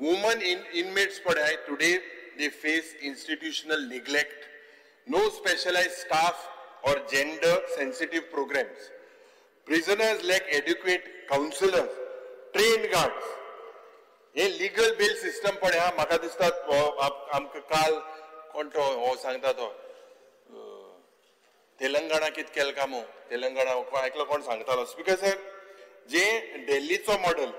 Women inmates पळय today they face institutional neglect, no specialized staff or gender sensitive programs. Prisoners lack adequate counselors, trained guards. हे लिगल बेल सिस्टम पळय हा, म्हाका दिसता आमकां काल कोण तो हो सांगता तो तेलंगणा कितें केलें काय मू, तेलंगणा एकलो कोण सांगतालो. स्पीकर सर, जे दिल्लीचो मॉडल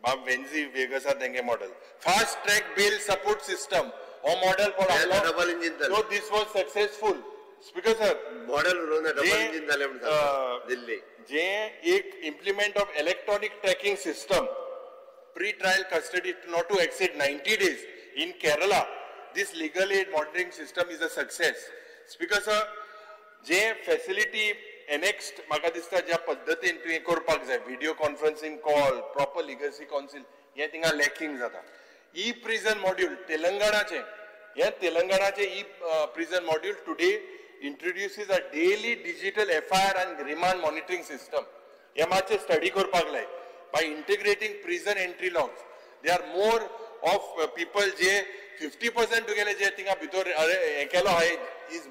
बाब वेन्झी वेगसा तेंगे model fast track bail support system हो मॉडल पळय, double engine. So this was successful. Speaker sir, model उलोवना, डबल इंजिन जालें म्हणून दिल्ली. जे एक implement of electronic tracking system, pre-trial custody not to exceed 90 days in Kerala, this legal aid monitoring system is a success. Speaker sir, J facility annexed म्हाका दिसता ज्या पद्दतीन तुवें करपाक जाय, video conferencing call, proper legacy council, हें थिंगा lacking जाता. ई प्रिजन मॉड्यूल तेलंगणाचें, हें तेलंगणाचें e prison module today introduces a daily digital FIR and remand monitoring system. हें मातशें स्टडी करपाक लाय. By integrating prison entry logs, there are more of people जे 50% तुगेले जे थिंगा भितर हें केलो आहाय is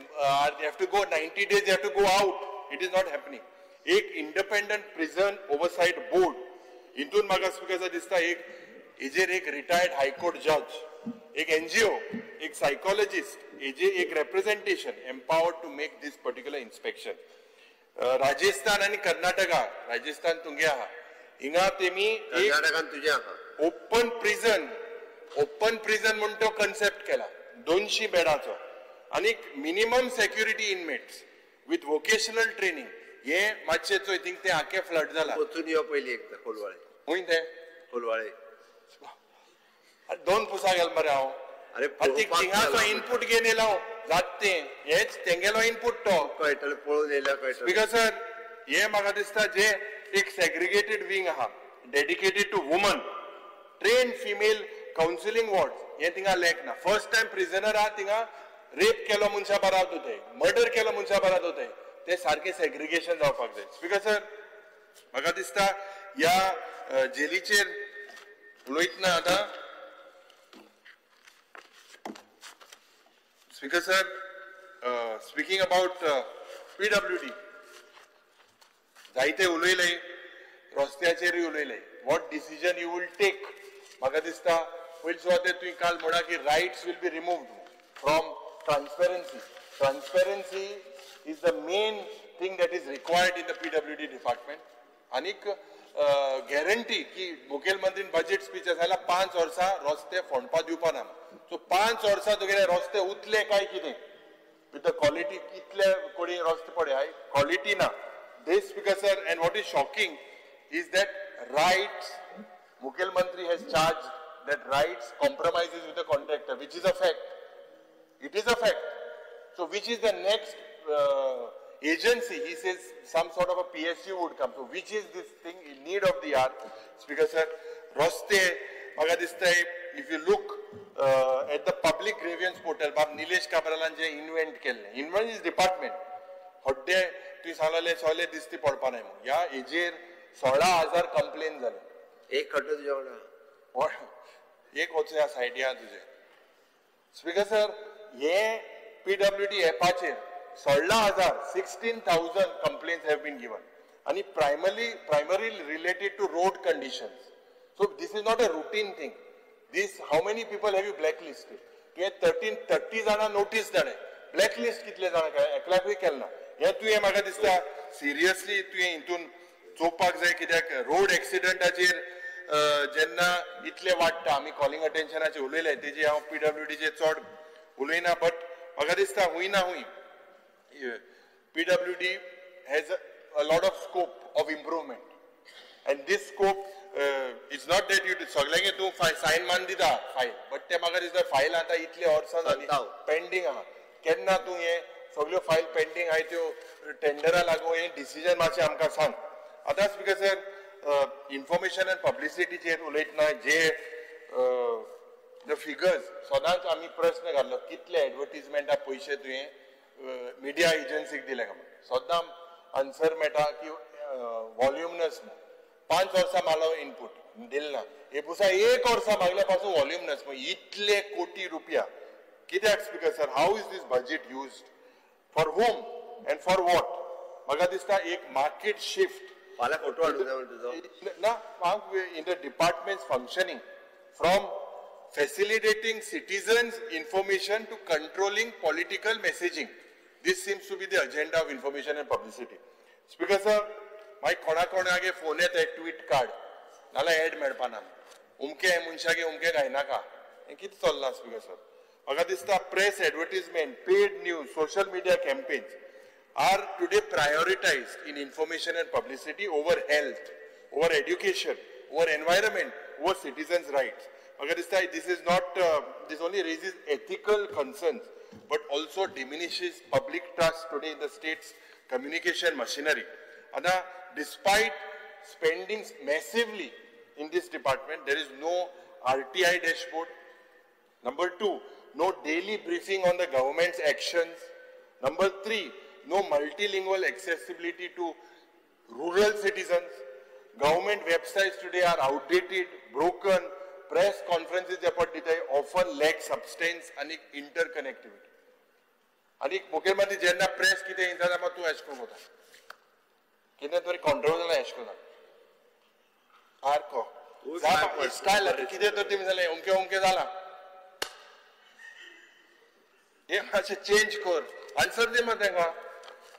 they have to go 90 days, they have to go out. It is not happening. एक इंडिपेंडंट प्रिजन ओवरसाइट बोर्ड, हितून म्हाका स्पीकर दिसता एक हेजेर एक रिटायर्ड हायकोर्ट जज, एक एनजीओ, एक सायकोलॉजिस्ट, हेजे एक representation empowered to make this particular inspection. Rajasthan आनी कर्नाटका, राजस्थान तुमगे आहा, हिंगा तेमी कर्नाटकान तुजें आहा ओपन प्रिजन, ओपन प्रिजन म्हूण तो कन्सेप्ट केला 200 बेडाचो आनी minimum security inmates with vocational training. हे मातशें चोय थिंग तें आखे फ्लड जाला. वचून यो पयलीं एकदां कोलवाळे. खूंय तें? कोलवाळे. दोन पुसा गेल मरे हांव. अरे थिंगाचो इनपूट घेवन येयला हांव, जात तें हेच तेंगेलो इनपूट तो कळटलें, पळोवन येयल्यार कळटलें. Because sir, हे म्हाका दिसता जे एक सेग्रिगेटेड विंग आहा dedicated to woman, train female counselling ward, हे थिंगा लॅक ना. फर्स्ट टायम प्रिजनर आहा थिंगा रेप केलो मनशा बराबर जाताय, मर्डर केलो मनशा बराबर जाताय, ते सारकें सेग्रिगेशन जावपाक जाय. स्पीकर सर, म्हाका दिसता ह्या जेलीचेर उलयतना आतां speaker sir, speaking about PWD, जायते उलयले, रस्त्याचेरूय उलयले. What decision you will take? म्हाका दिसता पयले सुवातेर तुवें काल म्हणा की rights will be removed from transparency. Transparency is the main thing that is required in the PWD department. आनीक गॅरंटी की मुखेलमंत्रीन बजेट स्पीच आसा 5 वर्सां रस्ते फोंडपा दिवपा ना. सो 5 वर्सां तुगेले रस्ते उतले काय कितें विथ the quality, कितले कोणी रस्ते पळय क्वॉलिटी ना. This speaker sir, and what is shocking is that rights, मुखेलमंत्री has charge that rights compromises with the contractor, which is a fact. It is a fact. So which is the next agency? He says some sort of a PSU would come. So which is this thing in need of the hour? Speaker sir, रस्ते म्हाका दिसता if you look at the public grievance portal, बाब निलेश काब्रालान जे invent केल्लें, invent is department, हड्डे तुवें सांगलें सोले दिसती पडपा नाय म्हूण. ह्या हेजेर 16,000 कंप्लेन जाले. एक खड्डो तुज्या वांगडा, एक वचूया सायडी आहा तुजें. स्पीकर सर, हे PWD ऍपाचेर 16,000 16,000 complaints have been given आनी primarily related to road conditions. So this is not a routine thing. This how many people have you black listed? तुवें 30 जाणां नोटीस धाडले, ब्लॅक लिस्ट कितले जाणां केलें, एकल्याकूय केलें ना. हें तुवें म्हाका दिसता सिरियसली तुवें हितून चोवपाक जाय, कित्याक रोड एक्सिडंटाचेर जेन्ना इतले वाडटा, आमी कॉलिंग अटेन्शनाचेर उलयले, तेजी हांव PWDचेर चड उलयना, बट म्हाका दिसता हूंय ना हूंय PWD has a lot of scope of improvement, and this scope is not that you सगळ्यांक तूं सायन मान दिता फायल, बट ते म्हाका दिसता फायल आतां इतले वर्सां जालीं पेंडींग आहा, केन्ना तूं हें सगळ्यो फायल पेंडींग आहाय त्यो टेंडरा लागून हें डिसिजन मातशें आमकां सांग. आतां स्पीकर सर, इन्फॉर्मेशन आनी पब्लिसिटीचेर उलयतना जे the figures सदांच आमी प्रश्न घाल्लो कितले एडवर्टीजमेंटा पयशे तुवें मिडिया एजन्सीक दिले काय म्हूण, सदां आन्सर मेळटा की वॉल्युमनस. 5 वर्सां मागलो इनपूट दिल ना. हे पुसा 1 वर्सा मागल्या पासून वॉल्यूम नास. इतले कोटी रुपया कित्याक speaker sir? How is this budget used, for whom and for what? म्हाका दिसता एक मार्केट शिफ्ट फाल्यां फोटो हाडूं जाय तुजो ना in the department functioning from facilitating citizens information to controlling political messaging. This seems to be the agenda of information and publicity. Speaker sir, मागीर कोणा कोणागे फोन येता, ट्वीट काड नाल्यार एड मेळपाना, उमके मनशागे उमके घायनाका, हें कितें चल्लां स्पीकर सर? म्हाका दिसता press advertisement, paid news, social media campaigns are today prioritized in information and publicity over health, over education, over environment, over citizens' rights. म्हाका दिसता this is not, this only raises ethical concerns but also diminishes public trust today in the state's communication machinery. आतां despite spending massively in this department, there is no RTI dashboard. Number 2, no daily briefing on the government's actions. Number 3, no multilingual accessibility to rural citizens. Government websites today are outdated, broken. Press conferences often lack substance and interconnectivity. आणि मुखेलमंत्री जेन्ना press कितें येता जाल्यार तूं एश करून वता, कितें तरी कॉन्ट्रोवर्सल एश करून सारको स्टायल कितें तर तुमी जालें अमकें अमकें जालां, हें मातशें चेंज कर, आन्सर दी मरे तांकां.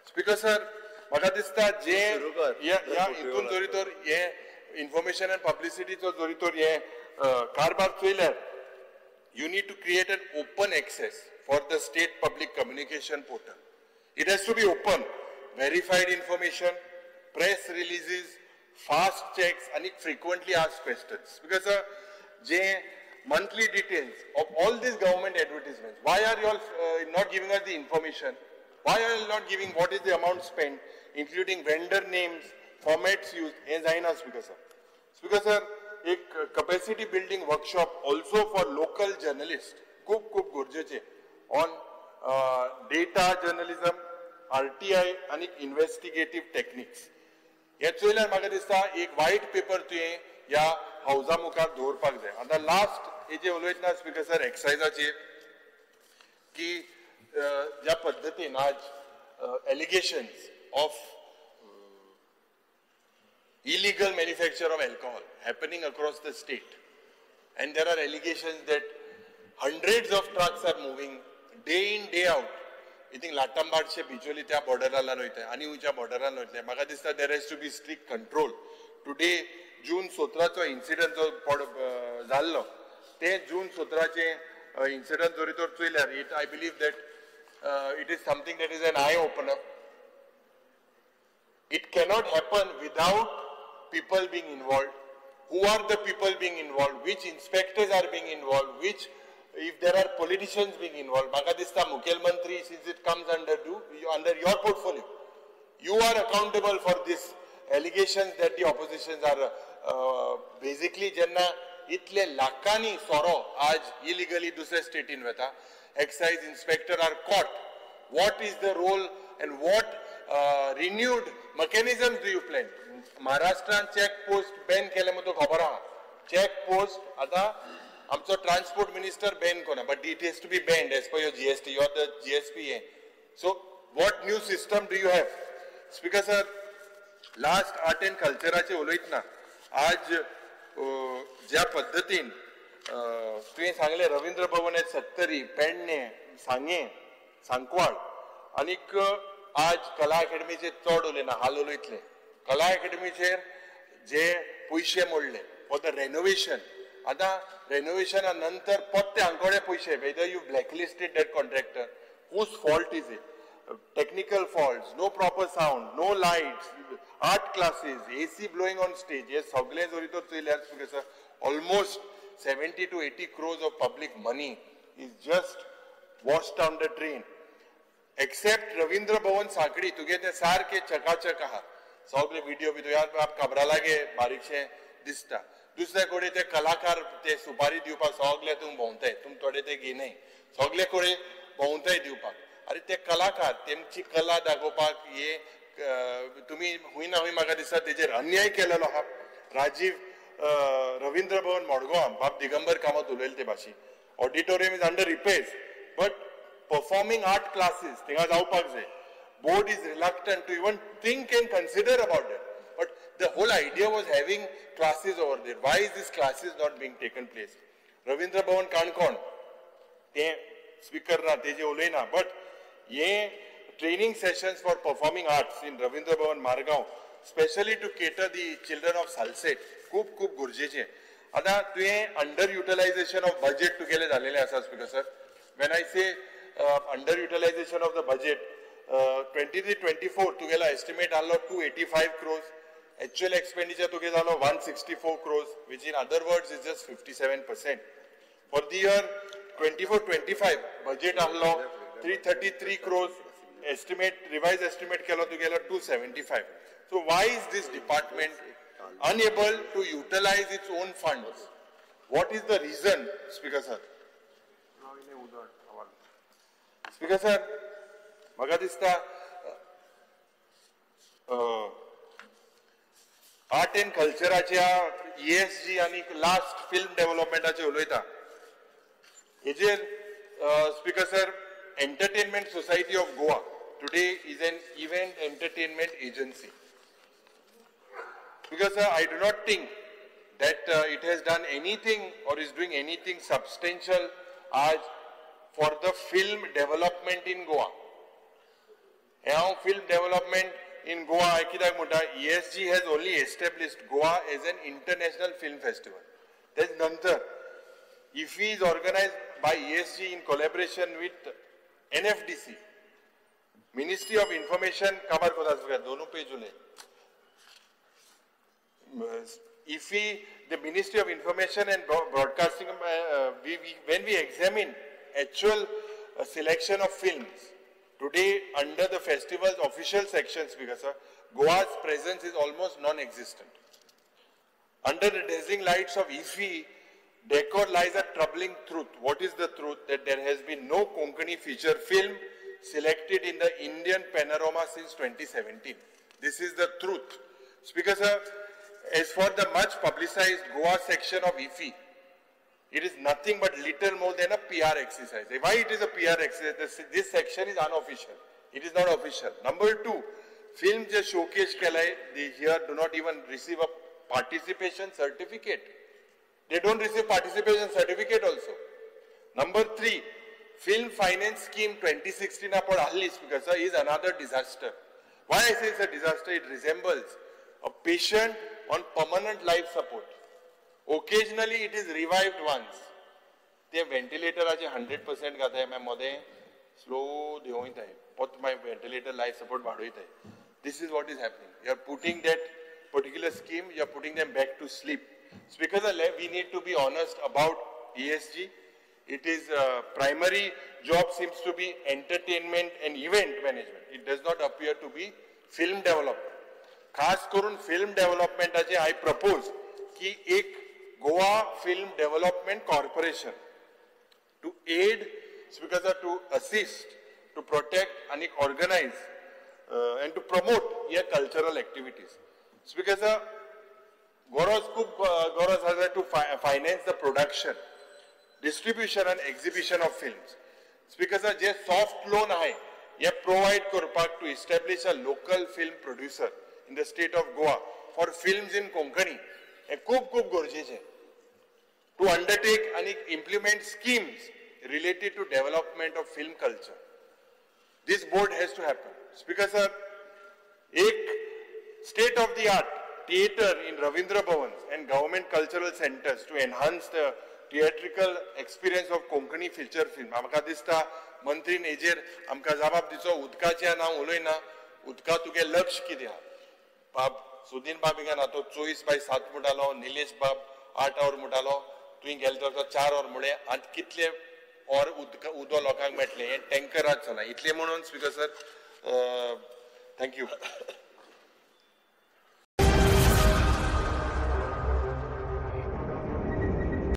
स्पीकर सर, म्हाका दिसता जे ह्या हितून जरी तर हें इन्फॉर्मेशन आनी पब्लिसिटीचो जरी तर हें कारभार चोयल्यार you need to create an open access for the state public communication portal. It has to be open, verified information, press releases, fast checks आनी frequently asked questions. Because J monthly details of all these government advertisements. Why are you all not giving us the information? Why are you not giving what is the amount spent, including vendor names, formats used? हें जायना speaker sir. Speaker sir, एक capacity building workshop also for local journalist खूब खूब गरजेचें on data journalism, RTI आनी इन्व्हेस्टिगेटीव techniques. हें चोयल्यार म्हाका दिसता एक व्हायट पेपर तुवें ह्या हावजा मुखार दवरपाक जाय. आतां लास्ट हेजे उलयतना स्पीकर सर एक्सायजाचेर की ज्या पद्दतीन आज allegations of illegal manufacture of alcohol happening across the state, and there are allegations that hundreds of trucks are moving day in day out. I think लाटांबाडशे Bicholim त्या बॉर्डरान वयता आनी खंयच्या बॉर्डरान वयतले. म्हाका दिसता there has to be strict control. Today June 17चो incident जो जाल्लो ते जून 17चें इन्सिडंट जरी तर चोयल्यार it I believe that it is something that is an eye opener. It cannot happen without people being involved. Who are the people being involved? Which inspectors are being involved? Which, if there are politicians being involved? म्हाका दिसता मुखेलमंत्री, since it comes under your portfolio, you are accountable for this allegations that the oppositions are basically जेन्ना इतले लाखांनी सोरो आज illegally दुसऱ्या स्टेटीन वता, excise inspector are caught. What is the role and what renewed mechanisms do you plan? महाराष्ट्रान check post ban केलें म्हूण तुका खबर आहा. चेक पोस्ट आतां आमचो ट्रान्सपोर्ट मिनिस्टर बॅन कोना, but it has to be banned as per your GST, your the GSP हें. So what new system do you have? Speaker sir, last art and कल्चराचेर उलयतना आज ज्या पद्दतीन तुवें सांगलें रवींद्र भवन सत्तरी, पेडणे, सांगें, सांकवाळ आनीक आज कला अकॅडमीचेर चड उलयना, हाल उलयतले. कला अकॅडमीचेर जे पयशे मोडले फॉर the renovation, आतां रेनोवेशना नंतर परते आंकोडे पयशे, whether you blacklisted that contractor, whose fault is it? Technical faults, no proper sound, no lights, art classes, AC blowing on stage, हे सगळे जरी तर चोयल्यार almost 70 to 80 crores of public money is just washed down the drain. Except Ravindra Bhavan Sanquelim, तुगे ते सारके चकाचक आहा, सगळे व्हिडिओ बी तुज्या काब्रालागे बारीकशें दिसता. दुसरे कडेन ते कलाकार ते सुपारी दिवपाक सगळे तूं भोंवताय, तुम थोडे ते घेनाय, सगळे कडेन भोंवताय दिवपाक. आरे ते कलाकार तेमची कला दाखोवपाक हे तुमी हुंय ना हुंय म्हाका दिसता तेजेर अन्याय केलेलो आहा. राजीव रवींद्र भवन मडगांव बाब दिगंबर कामत उलयले ते भाशेन auditorium is under repairs but performing art classes थिंगा जावपाक जाय. Board is reluctant to even think and consider about it. But the whole idea was having classes over there. Why is this classes not being taken place? Ravindra Bhavan Canacona ते speaker ना तेजे उलयना but hey training sessions for performing arts in Ravindra Bhavan Margao specially to cater the children of Salcete खूब खूब गरजेचें. आतां तुवें under utilisation of budget तुगेलें जालेलें आसा speaker sir. When I say under utilisation of the budget 23-24 तुगेलो estimate आहलो 285 crores, actual expenditure तुगे जालो 164 crores, which in other words is just 57%. For the year 24-25 budget आहलो 333 crores, estimate revise estimate केलो तुगेलो 275. So why is this department unable to utilize its own funds? What is the reason, Speaker sir? Speaker sir, म्हाका दिसता art and कल्चराच्या ESG आनी last film डेव्हलपमेंटाचे उलयता. हेजेर speaker sir, entertainment society of Goa today is an event entertainment agency. Because I do not think that it has done anything or is doing anything substantial as for the film development in Goa. हांव film development in Goa कित्याक म्हणटा, ESG has only established Goa as an international film festival. तेज नंतर IFFI is organized by ESG in collaboration with NFDC, Ministry of Information. काबार कोता दोनू पेज उलय. IFFI, the Ministry of Information and Broadcasting, when we examine actual selection of films today under the festival's official sections, because sir, Goa's presence is almost non-existent. Under the dazzling lights of IFFI decor lies a troubling truth. What is the truth? That there has been no Konkani feature film selected in the Indian panorama since 2017. This is the truth. Speaker sir, as for the much publicized Goa section of IFFI, it is nothing but little more than a PR exercise. Why it is a PR exercise? This section is unofficial. It is not official. Number two, film je showcase kelai, they here do not even receive a participation certificate. They don't receive participation certificate also. Number three, film finance scheme 2016 apod ahli, speaker sir, is another disaster. Why I say it's a disaster? It resembles a patient on permanent life support. Occasionally it is revived once. ते व्हेंटिलेटराचे 100% घाताय मागीर मदें slow देंवयताय, परत मागीर ventilator life support वाडयताय. This is what is happening. You are putting that particular scheme, you are putting them back to sleep. Speaker sir, we need to be honest about ESG. It is primary job seems to be entertainment and event management. It does not appear to be film development. खास करून film डेव्हलपमेंटाचे I propose की एक Goa film development corporation to aid, speaker sir, to assist, to protect आनी organise and to promote hey cultural activities. Speaker sir, गरज खूब गरज आसा to finance the production, distribution and exhibition of films. Speaker sir, J soft loan आहाय हे provide करपाक to establish a local film producer in the state of Goa for films in Konkani हे खूब खूब गरजेचें. To undertake आनी implement schemes related to development of film culture. This board has to happen. Speaker sir, एक state of the art theatre in Ravindra Bhavan and government cultural centres to enhance the theatrical experience of Konkani feature film. म्हाका दिसता मंत्रीन हेजेर आमकां जबाब दिचो. उदकाचें नांव उलयना, उदका तुगे लक्ष कितें आहा. बाब सुदीन बाब हिंगा ना, तो 24/7 म्हणटालो, निलेश बाब 8 वर म्हणटालो, तुवें गेले तर 4 वर म्हळें. आतां कितले वर उदक उदो लोकांक मेळटलें हें टँकरात चला. इतलें म्हणून स्पीकर सर, thank you.